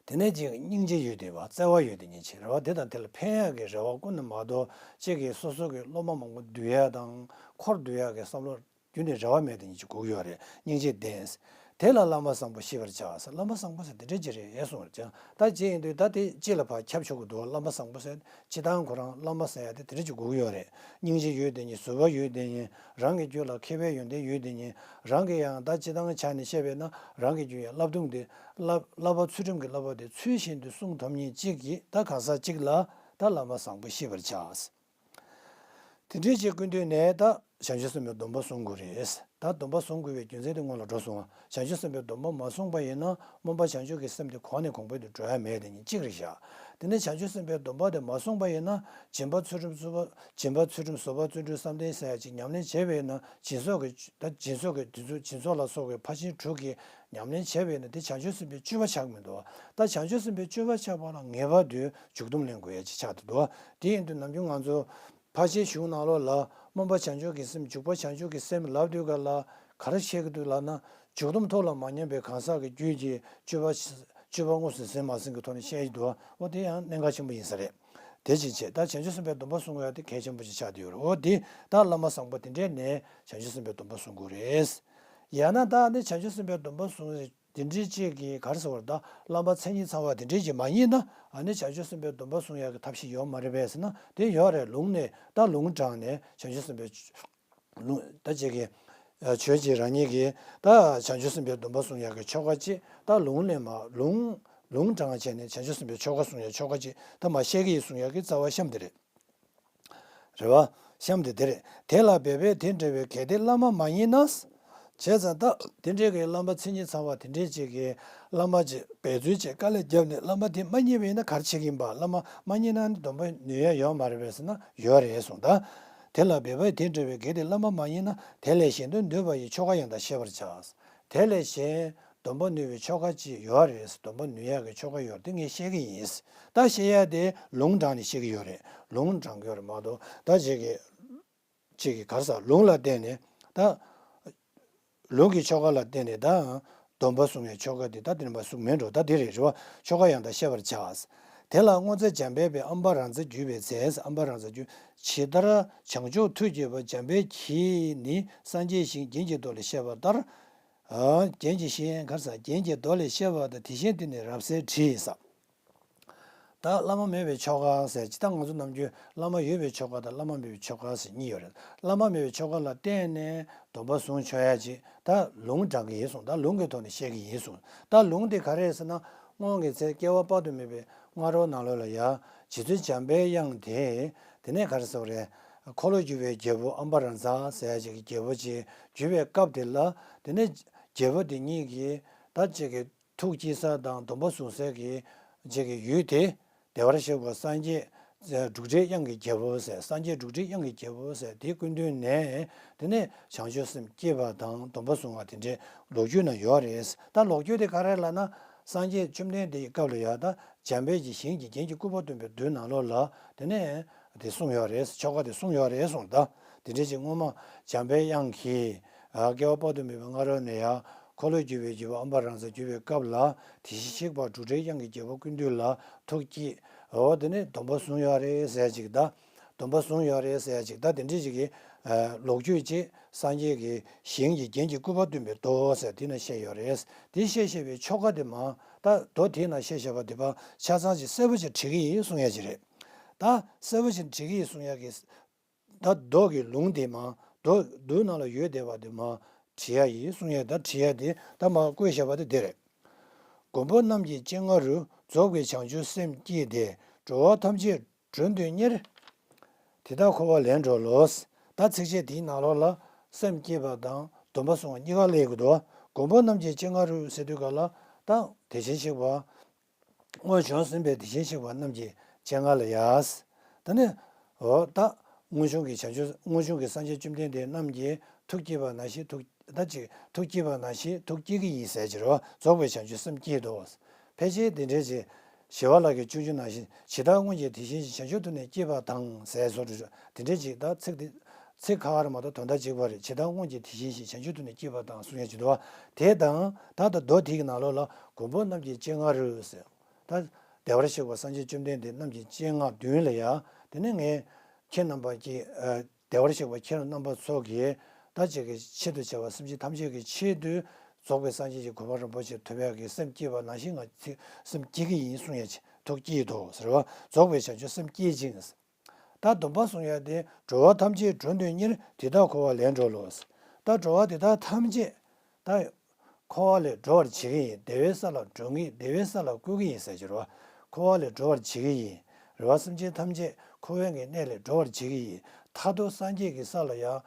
དེ་ནས་ཅིག་སྙིང་རྗེ་ཡོད་བསྡད་པ་བརྩེ་བ་ཡོད་བསྡད་མཁན་ཅིག་རེད་བ། དེ་དང་དེ་ལ་ཕན་ཡག་གི་རེ་བ་ཀུན་ནས་མ་གཏོགས་གཅིག་གིས་སོ་སོ་གི་སློབ་མ་མང་པོ་འདུལ་ཡག་དང་འཁོར་འདུལ་ཡག་གི་བསམ་བློ་རྒྱུན་ནས་རེ་བ་མེད་དེ་ཉིད་ཅིག་དགོས་ཀྱི་ཡོད་རེད། སྙིང་རྗེ་ལྡན། དེ་ལ་བླ་མ་བཟང་པོ་ཤེས་པར་བྱ་ཟེར། བླ་མ་བཟང་པོ་ཟེར་དེ་འདྲ་ཅིག་རེད་གསུངས་པར་བྱ། ད་ཅི་ཡིན་དུས་ད་དེ་ཅི་ལ་ཕར་ཁྱབ་ཆོག་གི་འདུག་བླ་མ་བཟང་པོ་ཟེར་སྤྱིར་བཏང་ཁོ་རང་བླ་མ་ཟེར་ཡ་དེ་དེ་འདྲ་ཅིག་དགོས་ཀྱི་ཡོད་རེད། སྙིང་རྗེ་ཡོད་དེ་ཉིད་བཟོད་པ་ཡོད་དེ་ཉིད་རང་གི་རྒྱུད་ལ་མཁས་པའི་ཡོན་ཏན་ཡོད་དེ་ཉིད་རང་གི་ཡང་ད་སྤྱིར་བཏང་ཆ་ནས་བཤད་པས་ན་རང་གི་རྒྱུད་ཡང་བསླབ་སྡོམ་དེ་བསླབ་བསླབ་པ་ཚུལ་ཁྲིམས་ཀྱི་བསླབ་པ་དེ་ཚུལ་བཞིན་དུ་སྲུང་ཐུབ་མཁན་གཅིག་གིས་ད་གང་ཟག་གཅིག་ལ་ད་བླ་མ་བཟང་པོ་ཤེས་པར་བྱ། དེ་འདྲའི་ཅིག་ཀུན་འདུས་ནས་ད་བྱང་ཆུབ་སེམས་དཔའི་སྡོམ་པ་བཟུང་དགོས་རེད། ད་སྡོམ་པ་བཟུང་དགོས་པའི་རྒྱུ་མཚན་དེ་སྔོན་ལ་འགྲོ་སོང་བ། བྱང་ཆུབ་སེམས་དཔའི་སྡོམ་པ་མ་བཟུང་པ་ཡིན་ན་སྨོན་པ་བྱང་ཆུབ་ཀྱི་སེམས་དེ་གོང་ནས་གོང་འཕེལ་དུ་འགྲོ་ཡ་མེད་དེ་ཉིད་གཅིག་རེད་བཞག་དེ་ནས་བྱང་ཆུབ་སེམས་དཔའི་སྡོམ་པ་དེ་མ་བཟུང་པ་ཡིན་ན་སྦྱིན་པ་ཚུལ་ཁྲིམས་བཟོད་པ་སྦྱིན་པ་ཚུལ་ཁྲིམས་བཟོད་པ་བརྩོན་འགྲུས་བསམ་གཏན་ཟེར་ཡ་ཅིག་ཉམས་ལེན་བྱས་པ་ཡིན་ན་སྦྱིན་སོགས་ཀྱི་ད་སྦྱིན་སོགས་ཀྱི་དེ་ཚོ་སྦྱིན་སོགས་ལ་སོགས་པའི་ཕར་ཕྱིན་དྲུག་གི་ཉམས་ལེན་བྱས་པ་ཡིན་ན་དེ་བྱང་ཆུབ་སེམས་དཔའི་སྤྱོད་པ་ཆགས་མི་འདུག་ད་བྱང་ཆུབ་སེམས་དཔའི་སྤྱོད་པ་ཆགས་པ་ལ་ངེས་པར་དུ་འཇུག་སྡོམ་ལེན་དགོས་ཡ་ཅིག་ཆགས་འདུག་དེ་ཡིན་དུས་ནམ་རྒྱུན་ང་ཚོ་ཕར་ཕྱིན་གཞུང་ནང་ལོགས་ལ་སྨོན་པ་བྱང་ཆུབ་ཀྱི་སེམས་འཇུག་པ་བྱང་ཆུབ་ཀྱི་སེམས་ལབ་དུས་ག་ལ་ག་རེ་བཤད་ཀྱི་འདུག་ལབ་ན་འཇུག་སྡོམ་ཐོག་ལ་མ་ཉམས་པའི་གང་ཟག་གི་རྒྱུད་ཀྱི་སྤྱོད་པ་སྤྱོད་པ་དངོས་སུ་ཟིན་མ་ཟིན་གྱི་ཐོག་ནས་བཤད་ཀྱི་འདུག་འོ་དེ་ཡང་གནད་འགག་ཆེན་པོ་ཡིན་ས་རེད། དེ་བཞིན་བྱས་ད་བྱང་ཆུབ་སེམས་དཔའི་སྡོམ་པ་བཟུང་དགོས་ཡ་དེ་གལ་ཆེན་པོ་ཞིག་ཆགས་བསྡད་ཡོད་རེད། འོ་དེ་ད་བླ་མ་བཟང་པོ་དེ་འདྲས་ནས་བྱང་ཆུབ་སེམས་དཔའི་སྡོམ་པ་བཟུང་དགོས་རེད། ཡང་ན་ད་ནི་བྱང་ཆུབ་སེམས་དཔའི་སྡོམ་པ་བཟུང་དེ་འདྲའི་ཅིག་གིས་ག་རེ་ཟེར་བར་ད་བླ་མ་མཚན་ཉིད་ཚང་བ་དེ་འདྲའི་ཅིག་མ་རྙེད་ན་ཨ་ནི་བྱང་ཆུབ་སེམས་དཔའི་སྡོམ་པ་བཟུང་ཡག་གི་ཐབས་ཤེས་ཡོད་མ་རེད་པས་ཟེར་ན་དེ་ཡོད་རེད། ལུང་ནས་ད་ལུང་དྲངས་ནས་བྱང་ཆུབ་སེམས་དཔའི་ལུང་ད་ཅིག་གིས་ཆོས་ཀྱི་རང་ཉིད་ཀྱིས་ད་བྱང་ཆུབ་སེམས་དཔའི་སྡོམ་པ་བཟུང་ཡག་གི་ཆོ་ག་ཅིག་ད་ལུང་ནས་མ་ལུང་ལུང་དྲངས་བྱས་ནས་བྱང་ཆུབ་སེམས་དཔའི་ཆོ་ག་བཟུང་ཡག་ཆོ་ག་ཅིག་ད་མ་བཤད་ཀྱི་ཡིན་གསུང་ཡག་གི་རྩ་བ་གཤམ་དེ་རེད། རེད་བ། གཤམ་དེ་དེ་རེད། དེ་ལ་འབད་པས་དེ་འདྲ་བའི་གལ་ཏེ་བླ་མ་མ་རྙེད་ན། བྱས་ཙང་ད་དེ་འདྲའི་གི་བླ་མ་མཚན་ཉིད་ཚང་བ་དེ་འདྲའི་ཅིག་གི་བླ་མ་ཅིག་འབད་རྩོལ་བྱས་དཀའ་ལས་བརྒྱབ་ནས་བླ་མ་དེ་མ་རྙེད་པ་ཡིན་ན་ག་རེ་བྱེད་ཀྱི་ཡིན་པ། བླ་མ་མ་རྙེད་ན་ནི་སྡོམ་པ་ནུས་ཡ་ཡོད་མ་རེད་པས་ཟེར་ན་ཡོད་རེད་གསུངས། ད་དེ་ལ་འབད་པས་དེ་འདྲ་བའི་གལ་ཏེ་བླ་མ་མ་རྙེད་ན་དེ་ལས་གཞན་དུ་ནུས་པ་ཡི་ཆོ་ག་ཡང་དག་བཤད་པར་བྱ། དེ་ལས་གཞན་སྡོམ་པ་ནུས་པའི་ཆོ་ག་ཅིག་ཡོད་རེད། སྡོམ་པ་ནུས་ཡག་གི་ཆོ་ག་ཡོད་རེད། དེ་ངས་བཤད་ཀྱི་ཡིན། ད་བཤད་ཡག་དེ་ལུང་དྲངས་ནས་བཤད་ཀྱི་ཡོད་རེད། ལུང་དྲངས་ཀྱི་ཡོད་རེད་མ་གཏོགས་ད་ཅིག་གི་ཅིག་གི་ག་རེ་ཟེར་ལུང་ལ་བརྟེན་ནས་ད་ལུང་གི་ཆོ་ག་ལ་བརྟེན་ནས་ད་སྡོམ་པ་བཟུང་བའི་ཆོ་ག་དེ་ད་དེ་ནས་མ་བཟུང་མེད་འགྲོ། ད་དེ་རེད་རེད་བ། ཆོ་ག་ཡང་དག་བཤད་པར་བྱ། དེ་ལ་སྔོ་ཚལ་འཇམ་དཔལ་པའི་ཨམ་བ་རང་རྩལ་བརྒྱུད་པའི་ཚེ། ཨམ་བ་རང་རྩལ་བརྒྱུད། ཇི་ལྟར་བྱང་ཆུབ་ཐུགས་བསྐྱེད་པ་འཇམ་དཔལ་གྱིས་ནི། སངས་རྒྱས་ཞིང་རྒྱན་གྱི་མདོ་ལས་བཤད་པ་ལྟར། ཨ། རྒྱན་གྱི་ཞིང་གར་ས་རྒྱན་གྱི་མདོ་ལས་བཤད་པ་དང་། དེ་བཞིན་དེ་ནི་རབ་གསལ་བྲིས་ས། ད་བླ་མ་མེད་པའི་ཆོ་ག་ཟེར་ཅི། ད་ང་ཚོ་ནམ་རྒྱུན་བླ་མ་ཡོད་པའི་ཆོ་ག་དང་བླ་མ་མེད་པའི་ཆོ་ག་ཟེར་གཉིས་ཡོད་རེད། བླ་མ་མེད་པའི་ཆོ་ག་ལ་བརྟེན་ནས་སྡོམ་པ་བཟུང་ཆོག་ཡ་ཅིག་ད་ལུང་དྲངས་ཀྱི་ཡིན་གསུངས། ད་ལུང་གི་ཐོག་ནས་བཤད་ཀྱི་ཡིན་གསུངས། ད་ལུང་དེ་ག་རེ་རེད་ཟེར་ན། སྔོན་གྱི་ཚེ་སྐྱེ་བ་དཔག་ཏུ་མེད་པའི་སྔ་རོལ་ནང་ལོགས་ལ་ཡ། རྗེ་བཙུན་འཇམ་པའི་དབྱངས་དེ། དེ་ནས་ག་རེ་ཟེར་བ་རེད། འཁོར་ལོས་སྒྱུར་བའི་རྒྱལ་པོ་ཨམ་བ་རང་བཙན་ཟེར་ཡ་ཅིག་གི་རྒྱལ་པོ་ཅིག་བརྒྱུད་པའི་སྐབས་དེ་ལ། དེ་ནས་རྒྱལ་པོ་དེ་ཉིད་ཀྱིས་ད་ཅིག་གི་ཐུགས་བསྐྱེད་ས་དང་སྡོམ་པ་བཟུང་སའི་གི་ཅིག་གི་ཡུལ་དེ། བདེ་བར་གཤེགས་པ་སངས་རྒྱས་འབྲུག་སྒྲའི་དབྱངས་ཀྱི་རྒྱལ་པོ་ཟེར། སངས་རྒྱས་འབྲུག་སྒྲའི་དབྱངས་ཀྱི་རྒྱལ་པོ་ཟེར་དེའི་སྐུ་མདུན་ནས། དེ་ནས་བྱང་ཆུབ་སེམས་བསྐྱེད་པ་དང་སྡོམ་པ་བཟུང་བ་དེ་འདྲའི་ལོ་རྒྱུས་ན་ཡོད་རེད། ད་ལོ་རྒྱུས་དེ་ག་རེ་ལབ་ན། སངས་རྒྱས་བཅོམ་ལྡན་འདས་ཀྱི་སྐབས་ལ་ཡ། ད་འཇམ་དཔལ་གྱི་ཞིང་གི་རྒྱན་གྱི་སྐུད་པ་བཏོན་པའི་མདུན་ནང་ལོགས་ལ། དེ་ནས་དེ་གསུངས་ཡོད་རེད། ཆོ་ག་དེ་གསུངས་ཡོད་རེད་གསུངས། ད་དེ་འདྲ་ཅིག་སྔོན་མ་འཇམ་དཔལ་དབྱངས་ཀྱིས། ཨ། སྐྱེ་བ་དཔག་ཏུ་མེད་པའི་སྔ་རོལ་ནས་ཡ། འཁོར་ལོས་སྒྱུར་བའི་རྒྱལ་པོ་ཨམ་བ་རང་བཙན་བརྒྱུད་པའི་སྐབས་ལ། དེ་བཞིན་གཤེགས་པ་འབྲུག་སྒྲའི་དབྱངས་ཀྱི་རྒྱལ་པོ་སྐུ་མདུན་ལ་ཐུགས་བསྐྱེད། འོ་དེ་ནས་སྡོམ་པ་བཟུང་ཡོད་རེད་ཟེར་ཅིག་ད་སྡོམ་པ་བཟུང་ཡོད་རེད་ཟེར་ཅིག་ད་དེ་འདྲ་ཅིག་གི། ཨ། ལོ་རྒྱུས་ཅིག་སངས་རྒྱས་ཀྱི་ཞིང་གི་རྒྱན་གྱི་སྐུད་པ་བཏོན་པའི་མདོ་ཟེར་དེ་ན་བཤད་ཡོད་རེད། དེ་བཤད་བཤད་པའི་ཆོ་ག་དེ་མ། ད་མདོ་དེ་ན་བཤད་བཤད་པ་དེ་པ་ཆ་ཚང་ཅིག་གསལ་པོ་ཅིག་བྲིས་ཀྱི་ཡིན་གསུང་ཡ་ཅིག་རེད། ད་གསལ་པོ་ཅིག་བྲིས་ཀྱི་ཡིན་གསུང་ཡ་གི། ད་མདོ་གི་ལུང་དེ་མ། མདོ་མདོ་ནང་ལ་ཡོད་བསྡད་པ་དེ་མ། བྲིས་ཡ་ཡིན་གསུང་ཡ། ད་བྲིས་ཡ་དེ་ད་མ་བཀོད་བཞག་པ་དེ་དེ་རེད། མགོན་པོ་རྣམས་ཀྱི་སྤྱན་སྔ་རུ། རྫོགས་པའི་བྱང་ཆུབ་སེམས་བསྐྱེད་དེ། འགྲོ་བ་ཐམས་ཅད་མགྲོན་དུ་གཉེར། དེ་དག་འཁོར་བ་ལས་སྒྲོལ་ལོ། ད་ཚིགས་བཅད་དེའི་ནང་ལོགས་ལ་སེམས་བསྐྱེད་པ་དང་སྡོམ་པ་བཟུང་བ་གཉིས་ཀ་སླེབས་ཀྱི་འདུག་མགོན་པོ་རྣམས་ཀྱི་སྤྱན་སྔ་རུ་ཟེར་དུས་ག་ལ། ད་དེ་བཞིན་གཤེགས་པ། སྔོན་བྱོན་ཟིན་པའི་དེ་བཞིན་གཤེགས་པ་རྣམས་ཀྱི་སྤྱན་སྔ་ལ་ཡ། ད་ནི། འོ་ད། སྔོན་བྱུང་གི་བྱང་ཆུབ་སྔོན་བྱུང་གི་སངས་རྒྱས་བཅོམ་ལྡན་འདས་རྣམས་ཀྱིས་ཐུགས་བསྐྱེད་པ་ནང་བཞིན་ཐུགས། ད་ཅིག་ཐུགས་བསྐྱེད་པ་ནང་བཞིན་ཐུགས་བསྐྱེད་ཀྱི་ཡིན་ཟེར་གྱི་རོ། རྫོགས་པའི་བྱང་ཆུབ་སེམས་བསྐྱེད་དོ། ཕལ་ཆེར་དེ་འདྲའི་ཅིག་ཞི་བ་ལྷ་གིས་སྤྱོད་འཇུག་ནང་བཞིན་ཇི་ལྟར་སྔོན་གྱི་དེ་བཞིན་གཤེགས་བྱང་ཆུབ་ཏུ་ནི་བསྐྱེད་པ་དང་ཟེར་སོགས་དེ་འདྲའི་ཅིག་ད་ཚིག་དེ། ཚིག་ཁ་ཁ་རེ་མ་གཏོགས་དོན་དག་གཅིག་པ་རེད། ཇི་ལྟར་སྔོན་གྱི་དེ་བཞིན་གཤེགས་བྱང་ཆུབ་ཏུ་ནི་བསྐྱེད་པ་དང་གསུང་ཡ་ཅིག་འདུག་བ། དེ་དང་ད་ལྟ་མདོ་དེ་གི་ནང་ལོགས་ལ་མགོན་པོ་རྣམས་ཀྱི་སྤྱན་སྔ་རུ་ཟེར། ད་བདེ་བར་གཤེགས་པ་སངས་རྒྱས་བཅོམ་ལྡན་འདས་རྣམས་ཀྱི་སྤྱན་སྔ་མདུན་ལ་ཡ། དེ་ནས་ངས་ཁྱེད་རྣམ་པ་ཀྱི། ཨ། བདེ་བར་གཤེགས་པ་ཁྱེད་རྣམ་པ་ཚོ་གིས་ད་ཅིག་གི་ཆེད་དུ་བྱ་བ་སེམས་ཅན་ཐམས་ཅད་ཀྱི་ཆེད་དུ་རྫོགས་པའི་སངས་རྒྱས་ཀྱི་གོ་འཕང་རིན་པོ་ཆེ་ཐོབ་ཡག་གི་སེམས་བསྐྱེད་པ་ནང་བཞིན་ང་ཚིག་སེམས་བསྐྱེད་ཀྱི་ཡིན་གསུང་ཡ་ཅིག་ཐུགས་བསྐྱེད་དོ་ཟེར་བ། རྫོགས་པའི་བྱང་ཆུབ་སེམས་བསྐྱེད་ཅིང་། ད་སྡོམ་པ་བཟུང་ཡ་དེ་འགྲོ་བ་ཐམས་ཅད་མགྲོན་དུ་གཉེར། དེ་དག་འཁོར་བ་ལས་སྒྲོལ་ལོ། ད་འགྲོ་བ་དེ་དག་ཐམས་ཅད་ད་འཁོར་བ་ལས་སྒྲོལ་བར་བྱེད་ཀྱི་ཡིན། བདེ་བའི་ས་ལ་འགྲོ་ངེས། བདེ་བའི་ས་ལ་བཀོད་ཀྱི་ཡིན་ཟེར་གྱི་རེད་བ། འཁོར་བ་ལས་སྒྲོལ་བར་བྱེད་ཀྱི་ཡིན། རེད་བ། སེམས་ཅན་ཐམས་ཅད་འཁོར་བའི་གི་གནས་ལས་སྒྲོལ་བར་བྱེད་ཀྱི་ཡིན། མཐར་ཐུག་སངས་རྒྱས་ཀྱི་ས་ལ་ཡང་།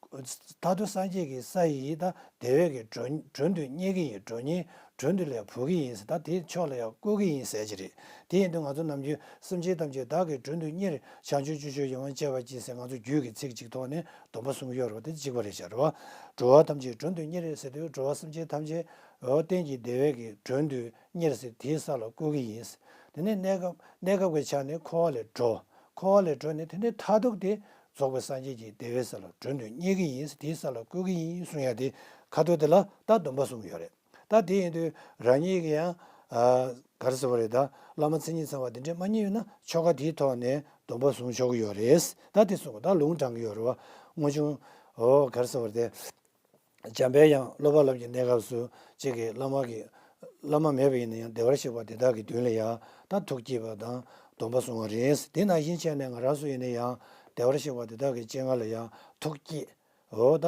མཐར་ཐུག་སངས་རྒྱས་ཀྱི་ས་ཡི་ད་བདེ་བའི་གི་མགྲོན་མགྲོན་དུ་གཉེར་གྱི་ཡིན། མགྲོན་གཉེར་མགྲོན་དུ་ལས་བུ་གི་ཡིན་ཟེར། ད་དེ་ཕྱོགས་ལ་ཡང་བཀོད་ཀྱི་ཡིན་ཟེར་གྱི་རེད། དེ་ཡིན་དུས་ང་ཚོ་ནམ་རྒྱུན་སེམས་ཅན་ཐམས་ཅད་བདག་གིས་མགྲོན་དུ་གཉེར། བྱང་ཆུབ་སྤྱོད་མཆོག་ཡིད་འོང་སྤྱད་པར་བགྱི་ཟེར་ང་ཚོ་རྒྱུད་ཀྱི་ཚིག་གཅིག་ཐོག་ནས་སྡོམ་པ་གསུང་གི་ཡོད་རེད་བ། དེ་གཅིག་པ་རེད་ཤག་རེད་བ། འགྲོ་བ་ཐམས་ཅད་མགྲོན་དུ་གཉེར་ཟེར་དུས་འགྲོ་བ་སེམས་ཅན་ཐམས་ཅད་འོ་གཏན་གྱི་བདེ་བའི་གི་མགྲོན་དུ་གཉེར་ཟེར་དེའི་ས་ལ་བཀོད་ཀྱི་ཡིན། དེ་ནས་གནས་སྐབས་གནས་སྐབས་ཀྱི་ཆ་ནས་འཁོར་བ་ལས་སྒྲོལ། འཁོར་བ་ལས་སྒྲོལ་ནས་དེ་ནས་མཐར་ཐུག་དེ་རྫོགས་པའི་སངས་རྒྱས་ཀྱི་བདེ་བའི་ས་ལ་མགྲོན་དུ་གཉེར་གྱི་ཡིན། དེའི་ས་ལ་བཀོད་ཀྱི་ཡིན་གསུང་ཡ་དེ་ཁ་ཐུག་དེ་ལ་ད་སྡོམ་པ་གསུང་གི་ཡོད་རེད། ད་དེ་ཡིན་དུས་རང་ཉིད་ཀྱི་ཡང་ཨ་ག་རེ་ཟེར་བ་རེད། ད་བླ་མ་མཚན་ཉིད་ཚང་བ་དེ་འདྲས་མ་རྙེད་ཡོད་ན་ཆོ་ག་དེའི་ཐོག་ནས་སྡོམ་པ་གསུང་ཆོག་གི་ཡོད་རེད། ད་དེ་གསུང་གི་ད་ལུང་དྲངས་ཀྱི་ཡོད་རེད་བ། སྔོན་བྱུང་འོ་ག་རེ་ཟེར་བ་རེད། འཇམ་དཔལ་དབྱངས་སློབ་པ་ལམ་གྱི་གནས་སྐབས་སུ་གཅིག་གིས་བླ་མ་གི་བླ་མ་མེད་པ་ཡིན་ན་ཡང་བདེ་བར་གཤེགས་པ་དེ་དག་གི་མདུན་ལ་ཡང་ད་ཐུགས་བསྐྱེད་པ་དང་སྡོམ་པ་གསུང་བ་རེད། དེ་ནང་བཞིན་བྱས་ནས་ང་རང་ཚོ་ཡིན་ན་ཡང་བདེ་བར་གཤེགས་པ་དེ་དག་གི་སྤྱན་སྔ་ལ་ཡང་ཐུགས་བསྐྱེད། འོ་ད་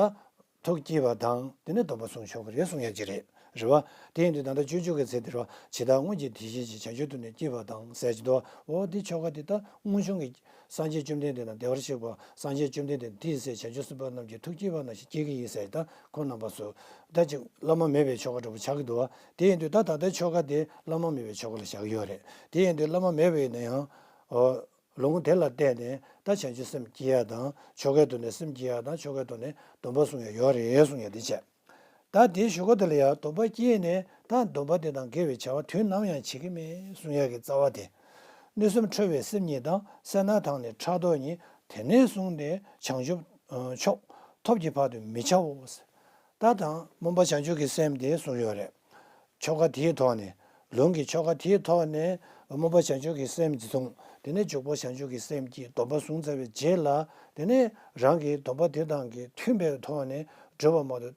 ཐུགས་བསྐྱེད་པ་དང་དེ་ནས་སྡོམ་པ་གསུང་ཆོག་གི་རེད་གསུང་ཡ་གཅིག་རེད། རེད་བ། དེ་ཡིན་དུས་ད་ལྟ་སྤྱོད་འཇུག་གི་ཚེ་འདིར་བ་ཇི་ལྟར་སྔོན་གྱི་དེ་བཞིན་གཤེགས་བྱང་ཆུབ་ཏུ་ནི་བསྐྱེད་པ་དང་ཟེར་གྱི་འདུག་འོ་དེ་ཆོ་ག་དེ་ད་སྔོན་བྱུང་གི་སངས་རྒྱས་བཅོམ་ལྡན་འདས་དང་བདེ་བར་གཤེགས་པ་སངས་རྒྱས་བཅོམ་ལྡན་འདས་འདི་ཟེར་བྱང་ཆུབ་སེམས་དཔའ་རྣམས་ཀྱི་ཐུགས་བསྐྱེད་པ་ནང་བཞིན་བསྐྱེད་ཀྱི་ཡིན་ཟེར། ད་ཁོང་རྣམ་པ་ཚོ་ད་ཅིག་བླ་མ་མེད་པའི་ཆོ་ག་འདྲ་པོ་ཆགས་ཀྱི་འདུག་བ། དེ་ཡིན་དུས་ད་ད་ལྟའི་ཆོ་ག་དེ་བླ་མ་མེད་པའི་ཆོ་ག་ལ་བཞག་གི་ཡོད་རེད། དེ་ཡིན་དུས་བླ་མ་མེད་པ་ཡིན་ན་ཡང་། ཨོ། ལུང་དེ་ལ་བརྟེན་ནས་ད་བྱང་ཆུབ་སེམས་བསྐྱེད་ཡ་དང་ཆོ་གའི་ཐོག་ནས་སེམས་བསྐྱེད་ཡ་དང་ཆོ་གའི་ཐོག་ནས་སྡོམ་པ་གསུང་ཡ་ཡོད་རེད་གསུང་ཡ་དེ་བྱས། ད་དེའི་གཞུག་གུ་དེ་ལ་ཡང་སྡོམ་པ་བསྐྱེད་ནས་ད་སྡོམ་པ་དེ་དང་འགལ་བའི་བྱ་བ་དུས་ནམ་ཡང་བྱེད་ཀྱི་མེད་གསུང་ཡ་གི་རྩ་བ་དེ། མནོ་སེམས་འཁྲུལ་བའི་སེམས་ཉིད་དང་སེར་སྣ་དང་ནི་ཕྲག་དོག་ཉིད་དེ་ནས་བཟུང་སྟེ་བྱང་ཆུབ་མཆོག་ཐོབ་ཀྱི་བར་དུ་མི་བྱའོ། ད་དང་སྨོན་པ་བྱང་ཆུབ་ཀྱི་སེམས་དེ་གསུངས་ཡོད་རེད། ཆོ་ག་དེའི་ཐོག་ནས་ ལུང་གི་ཆོ་ག་དེའི་ཐོག་ནས་སྨོན་པ་བྱང་ཆུབ་ཀྱི་སེམས་བཟུང་། དེ་ནས་འཇུག་པ་བྱང་ཆུབ་ཀྱི་སེམས་བསྐྱེད། སྡོམ་པ་བཟུང་ཚར་བའི་རྗེས་ལ། དེ་ནས་རང་གི་སྡོམ་པ་དེ་དང་གི་མཐུན་པའི་ཐོག་ནས་སྒྲུབ་པ་མ་གཏོགས།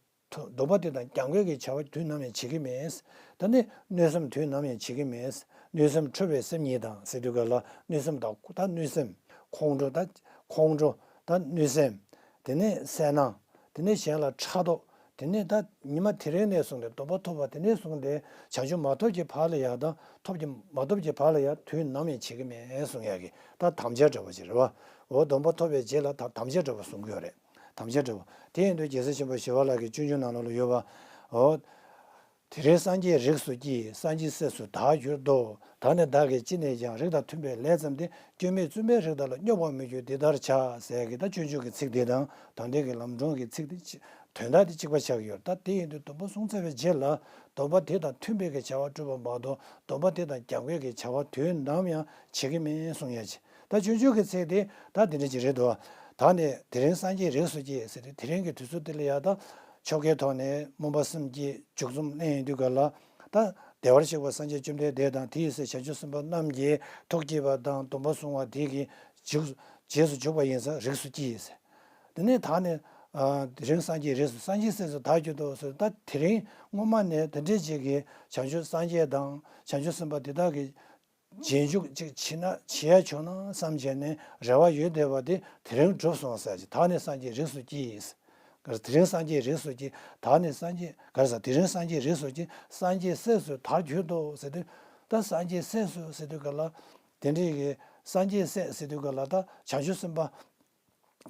སྡོམ་པ་དེ་དང་གྱང་གོས་ཀྱི་བྱ་བ་དུས་ནམ་ཡང་བྱེད་ཀྱི་མེད། ད་ནི་གནོད་སེམས་དུས་ནམ་ཡང་བྱེད་ཀྱི་མེད། གནོད་སེམས་འཁྲུལ་པའི་སེམས་ཉིད་དང་ཟེར་དུས་ག་ལ། གནོད་སེམས་དང་ད་གནོད་སེམས། ཁོང་ཁྲོ་ད། ཁོང་ཁྲོ་ད་གནོད་སེམས། དེ་ནས་སེར་སྣ། དེ་ནས་གཞན་ལ་ཕྲག་དོག་དེ་ནས་ད་ཉི་མ་དེ་རིང་ནས་བཟུང་སྟེ་སྡོམ་པ་ཐོབ་པ་དེ་ནས་བཟུང་སྟེ་བྱང་ཆུབ་མ་ཐོབ་ཀྱི་བར་ལ་ཡང་དང་ཐོབ་ཀྱི་མ་ཐོབ་ཀྱི་བར་ལ་ཡང་དུས་ནམ་ཡང་བྱེད་ཀྱི་མེད་གསུང་ཡག་གི་ད་དམ་བཅའ་འདྲ་བོ་ཅིག་རེད་བ། འོ་སྡོམ་པ་ཐོབ་པའི་རྗེས་ལ་ད་དམ་བཅའ་འདྲ་བོ་གསུང་གི་ཡོད་རེད། དམ་བཅའ་འདྲ་བོ། དེ་ཡིན་དུས་རྒྱལ་སྲས་ཆེན་པོ་ཞི་བ་ལྷ་གི་སྤྱོད་འཇུག་ནང་ལོགས་ལ་ཡོད་པ། འོ། དེ་རིང་སངས་རྒྱས་རིགས་སུ་སྐྱེས། སངས་རྒྱས་སྲས་སུ་བདག་གྱུར་ཏོ། ད་ནི་བདག་གིས་ཅི་ནས་ཀྱང་། རིགས་དང་མཐུན་པའི་ལས་བརྩམས་ཏེ། སྐྱོན་མེད་བཙུན་པས་རིགས་དག་ལ། སྙོབ་པར་མི་འགྱུར་འདི་ལྟར་བྱ། ཟེར་གྱི་ད་སྤྱོད་འཇུག་གི་ཚིག་འདི་དང་དང་འབྲེལ་གྱི་ལམ་སྒྲོན་གྱི་ཚིག་འདི་གཅིག་དོན་དག་འདི་གཅིག་པ་ཆགས་ཀྱི་ཡོད། ད་དེ་ཡིན་དུས་སྡོམ་པ་བཟུང་ཚར་བའི་རྗེས་ལ་སྡོམ་པ་དེ་དང་མཐུན་པའི་གི་བྱ་བ་སྒྲུབ་པ་མ་གཏོགས་སྡོམ་པ་དེ་དང་གྱང་གོས་ཀྱི་བྱ་བ་དུས་ནམ་ཡང་བྱེད་ཀྱི་མིན་གསུང་ཡ་ཅིག་ད་སྤྱོད་འཇུག་གི་ཚིག་དེ་ད་དེ་འདྲ་ཅིག་རེད་འདུག་ད་ནི་དེ་རིང་སངས་རྒྱས་རིགས་སུ་སྐྱེས་ཟེར་དུས་དེ་རིང་གི་དུས་ཚོད་འདི་ལ་ཡ་ད་ཆོ་གའི་ཐོག་ནས་སྨོན་པ་སེམས་བསྐྱེད་མཇུག་རྩོམ་གནང་ཡོང་དུས་ག་ལ། ད་བདེ་བར་གཤེགས་པ་སངས་རྒྱས་བཅོམ་ལྡན་འདས་དང་དེའི་སྲས་བྱང་ཆུབ་སེམས་དཔའ་རྣམས་ཀྱིས་ཐུགས་བསྐྱེད་པ་དང་སྡོམ་པ་བཟུང་བ་དེ་གི་མཇུག་རྗེས་སུ་འཇུག་པ་ཡིན་ཙང་རིགས་སུ་སྐྱེས་ཟེར། དེ་ནས་ད་ནི་དེ་རིང་སངས་རྒྱས་རིགས་སུ། སངས་རྒྱས་སྲས་སུ་བདག་གྱུར་ཏོ་ཟེར། ད་དེ་རིང་སྔོན་མ་ནས་དེ་འདྲས་ཅིག་གི་བྱང་ཆུབ་སངས་རྒྱས་དང་བྱང་ཆུབ་སེམས་དཔའ་དེ་དག་གི་རྗེས་འཇུག་ཅིག་བྱེད་ན་བྱེད་ཡ་བྱུང་ན་བསམ་བྱས་ནས་རེ་བ་ཡོད་བསྡད་པ་དེ་དེ་རིང་གྲུབ་སོང་ཟེར་གྱི། ད་ནི་སངས་རྒྱས་རིགས་སུ་སྐྱེས། དེ་རིང་སངས་རྒྱས་རིགས་སུ་སྐྱེས། ད་ནི་སངས་རྒྱས་ག་རེ་ཟ། དེ་རིང་སངས་རྒྱས་རིགས་སུ་སྐྱེས། སངས་རྒྱས་སྲས་སུ་བདག་གྱུར་ཏོ་ཟེར་དུས། ད་སངས་རྒྱས་སྲས་སུ་ཟེར་དུས་ག་ལ། དེ་འདྲའི་གི་སངས་རྒྱས་སྲས་ཟེར་དུས་ག་ལ་ད་བྱང་ཆུབ་སེམས་དཔའ།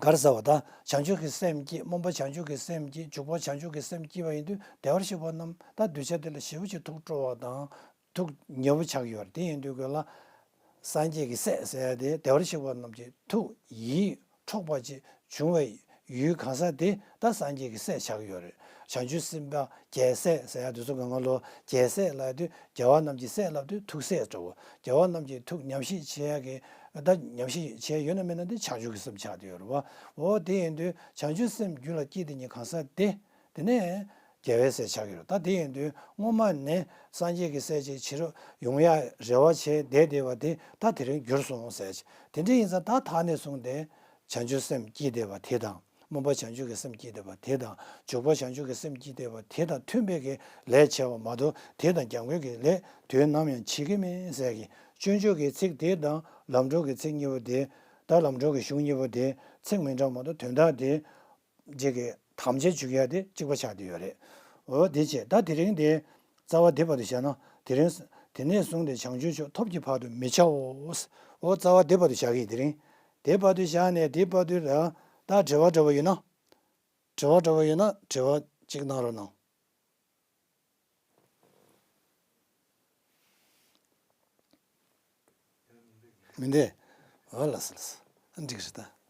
ག་རེ་ཟ་བ་ད་བྱང་ཆུབ་ཀྱི་སེམས་བསྐྱེད། སྨོན་པ་བྱང་ཆུབ་ཀྱི་སེམས་བསྐྱེད། འཇུག་པ་བྱང་ཆུབ་ཀྱི་སེམས་བསྐྱེད་པ་ཡིན་དུས་བདེ་བར་གཤེགས་པ་རྣམས་ད་གདུལ་བྱ་དེ་ལ་ཞེ་པོ་ཅིག་ཐུགས་སྤྲོ་བ་དང་། ཐུགས་ཉེ་བོ་ཆགས་ཡོད་རེད། དེ་ཡིན་དུས་ག་ལ། སངས་རྒྱས་ཀྱི་སྲས་ཟེར་ཡ་དེ་བདེ་བར་གཤེགས་པ་རྣམས་ཀྱི་ཐུགས་ཡིད་འཕྲོག་པ་ཅིག་བྱུང་བའི་ཡུལ་གང་ཟག་དེ་ད་སངས་རྒྱས་ཀྱི་སྲས་ཆགས་ཡོད་རེད། བྱང་ཆུབ་སེམས་དཔའ་རྒྱལ་སྲས་ཟེར་ཡ་དེ་ཚོ་གང་ག་ལོ། རྒྱལ་སྲས་ལབ་དུས་རྒྱལ་བ་རྣམས་ཀྱི་སྲས་ལབ་དུས་ཐུགས་སྲས་འདྲ་བོ། རྒྱལ་བ་རྣམས་ཀྱི་ཐུགས་ཉམས་བཞེས་བྱེད་ཡ་གི་ད་ཉམས་བཞེས་བྱས་ཡོད་ན་མེད་ན་དེ་བྱང་ཆུབ་ཀྱི་སེམས་ཆགས་བསྡད་ཡོད་རེད་བ། འོ་དེ་ཡིན་དུས་བྱང་ཆུབ་སེམས་རྒྱུད་ལ་སྐྱེས་དེ་ཉིད་གང་ཟག་དེ། དེ་ནས་རྒྱལ་བའི་སྲས་ཆགས་ཀྱི་རེད། ད་དེ་ཡིན་དུས་སྔོན་མ་ནས་སངས་རྒྱས་ཀྱི་སྲས་ཅིག་ཕྱིར་ཡོང་ཡ་རེ་བ་བྱས་བསྡད་བསྡད་པ་དེ་ད་དེ་རིང་འགྱུར་སོང་ཟེར། དེ་འདྲ་ཡིན་ཙང་ད་ད་ནས་བཟུང་སྟེ་བྱང་ཆུབ་སེམས་བསྐྱེད་བསྡད་པ་དེ་དང་། སྨོན་པ་བྱང་ཆུབ་ཀྱི་སེམས་བསྐྱེད་བསྡད་པ་དེ་དང་། འཇུག་པ་བྱང་ཆུབ་ཀྱི་སེམས་བསྐྱེད་བསྡད་པ་དེ་དང་མཐུན་པའི་གི་ལས་བྱས་པ་མ་གཏོགས་དེ་དང་གྱང་གོས་ཀྱི་ལས་དུས་ནམ་ཡང་བྱེད་ཀྱི་མེད་ཟེར་གི། སྤྱོད་འཇུག་གི་ཚིག་དེ་དང་ལམ་སྒྲོན་གྱི་ཚིག་གཉིས་པོ་དེ། ད་ལམ་སྒྲོན་གྱི་གཞུང་གཉིས་པོ་དེ་ཚིག་མི་འདྲ་མ་གཏོགས་དོན་དག་དེ། རྗེས་ཀྱི་དམ་བཅའ་འཇུག་ཡ་དེ་གཅིག་པ་ཆགས་བསྡད་ཡོད་རེད། འོ་དེ་བྱས་ད་དེ་རིང་དེ་རྩ་བ་འདི་བར་དུ་བཞག་ན། དེ་རིང་དེ་ནས་བཟུང་སྟེ་བྱང་ཆུབ་མཆོག་ཐོབ་ཀྱི་བར་དུ་མི་བྱའོ། འོ་རྩ་བ་འདི་བར་དུ་བཞག་གི་དེ་རིང་། དེ་བར་དུ་བཞག་ནས་དེ་བར་དུ་ལ་ད་དྲི་བ་འདྲ་བ་ཡོད་ན། དྲི་བ་འདྲ་བ་ཡོད་ན་དྲི་བ་གཅིག་གནང་རོགས་གནང་། མི་འདུག་འོ་ལགས་སོ་ལགས་སོ། འགྲིག་རེད་ད།